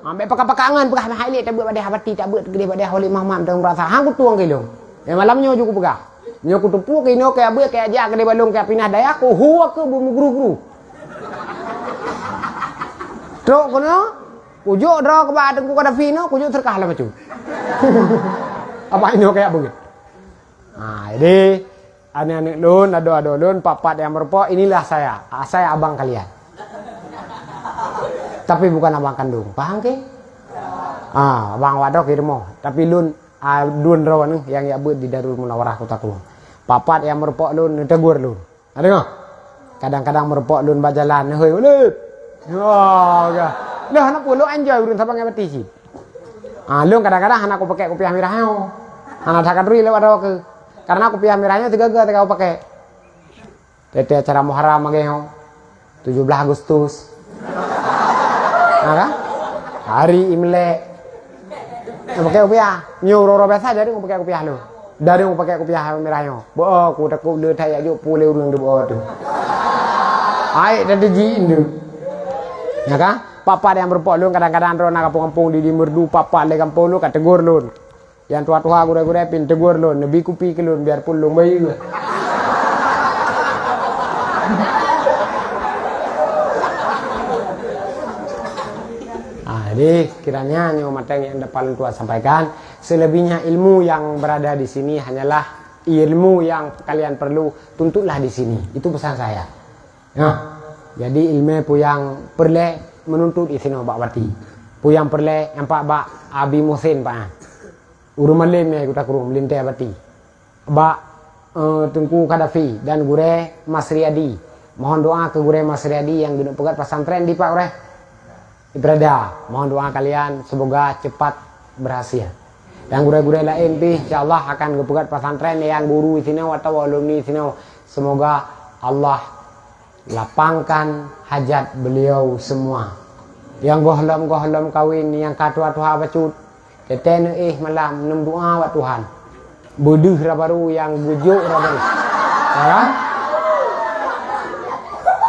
Ha, bék pakat-pakat ngon peugah meuhai lé tabeuet bak deh bati, tabeuet keudeh bak deh oleh Muhammad dan rasa. Hang kutueng keu lôn. Eh, malam nyoe ju kupeugah. Nyoe kuteupue keu inoe keu abeuet keu aja keudeh balong keu pinah dayah, kuhu aku beumeuguru-guru. Trok keunoe, kujok droe keu bak Teungku Kadafi inoe, kujok seudeukah lam acu. Apa inoe keu abeuet. Ha, jadi Aneuk-aneuk lôn, adoe-adoe lôn, pat-pat nyang meureumpok, inilah saya. Ah, saya abang kalian. Tapi bukan abang kandung. Paham ke? Ah, abang awak droe keu rumoh. Tapi lôn, ah, lôn droe nyoe nyang jak beuet di Darul Munawarah Kuta Krueng. Pat-pat nyang meureumpok lôn, neutegur lôn. Na deungoe? Kadang-kadang meureumpok lôn bak jalan, "Hei, Ulip." Oh, ka. Lah, hana peue, lôn enjoy ureueng saban ngon bati cit. Ah, lôn kadang-kadang hana kupakék kupiah mirah nyoe. Hana that khanduri lewat droe keuh. Karena kupiah mirah nyoe tiga-tiga teuka kupakék. Tiep-tiep acara Muharram lagée nyoe, tujoh blaih Agustus. Ha kan? Hari Imlek. Pakék kupiah. Nyoe uroe-uroe biasa jadi pakék kupiah lôn. Dari pakék kupiah mirah nyoe. Beuo ku takot le that jak jok pue lé ureueng di beuo tu. Ai dah diji indu. Ya kan? Pat-pat nyang meureumpok lôn kadang-kadang droe na gampông-gampông di, di Merdu, pat-pat lé gampông lôn ka tegur lôn. Nyang tuha-tuha gurée-gurée pih tegur lôn, neubi kupi keu lôn biarpun lôn bayeue. Ah, jadi kiranya nyoe mantong nyang dapat lôn tuan sampaikan. Selebihnya ilmu yang berada di sini hanyalah ilmu yang kalian perlu, tuntutlah di sini. Itu pesan saya. Nah, jadi ilmu peue nyang peureulée meununtut di sinoe bak bati. Peue nyang peureulée nyang pat bak Abi Muhsin, Pak. Ureueng malém nyang Kuta Krueng meulintée bati. Bak, eh, Teungku Kadafi dan Gurée Masriadi. Mohon doa keu Gurée Masriadi nyang geuneuk peugét pesantren di Pak Gurée. Ibrada, mohon doa kalian semoga cepat berhasil. Dan gurée-gurée laén pih, insya Allah akan geupeugét pesantren nyang guru sinoe atawa alumni sinoe. Semoga Allah lapangkan hajat beliau semua. Nyang gohlom-gohlom kawin, nyang ka tuha-tuha bacut, teuntée neuéh malam, neudoa bak Tuhan. Beudeuh raba ru nyang geujok raba ru. Ya kan?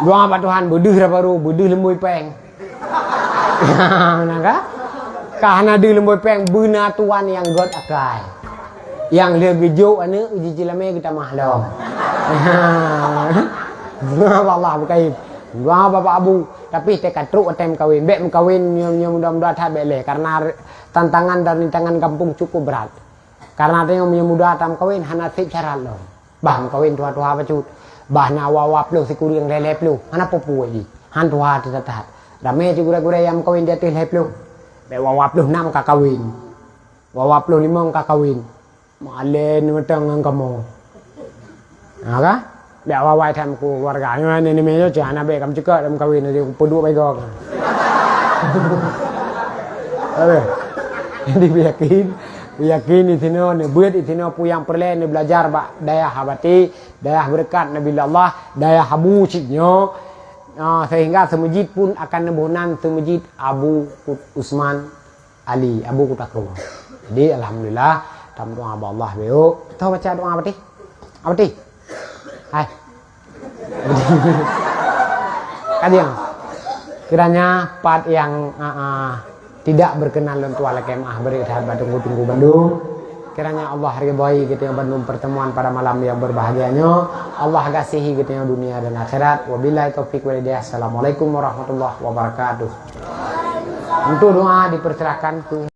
Doa bak Tuhan, beudeuh raba ru, beudeuh leumbôi péng. Nah, kan? Ka hana deuh leumbôi péng, beuna tuan nyang göt akai. Nyang lheueh geujok aneuk, uji cilamé geutamah lom. Doa bak Allah bukait. Doa bak Abu. Tapi teuka trok watée meukawen. Bék meukawen nyoe, nyoe muda-muda that bék lé. Karena tantangan dan rintangan gampông cukup berat. Karena tanyoe meunyoe muda tameukawen hana sép syarat lom. Bah meukawen tuha-tuha bacut. Bah na wa-wa ploh sikurieng lhée-lhée ploh. Hana peue-peue jih. Han tuha teutat-tat. Ramé cit gurée-gurée nyang meukawen di ateueh lhée ploh. Bék wa-wa ploh nam ka kawen. Wa-wa ploh limong ka kawen. Malée neumeutang ngon kamoe. Ha ka? Bék wa-wa that meukeuluwarga. Nyoe ni, ni, ni, nyoe cit hana bék ka meucukot lam kawen, jadi peuduek bego. Aduh. Jadi, yakin, yakin di sinoe, neubeuet di sinoe peue nyang peureulée, neubelajar bak dayah Abati, dayah beureukat Nabi Allah, dayah Abu cit nyoe. Ah, sehingga seumeujid pun akan neuboh nan Seumeujid Abu Usman Ali, Abu Kuta Krueng. Jadi, alhamdulillah, tameudoa bak Allah bacut. Toh baca doa Abati? Abati? Hai. Kadiang. Kiranya pat nyang, ah, ah, tidak berkenan lôn tuan lakée meu'ah, bri that bak teungku-teungku bandum. Kiranya Allah ridhoi geutanyoe bandum pertemuan pada malam yang berbahagia nyoe. Allah kasihi geutanyoe dunia dan akhirat. Wabillahi taufiq wal hidayah. Assalamualaikum warahmatullahi wabarakatuh. Untuk doa dipersilakan ke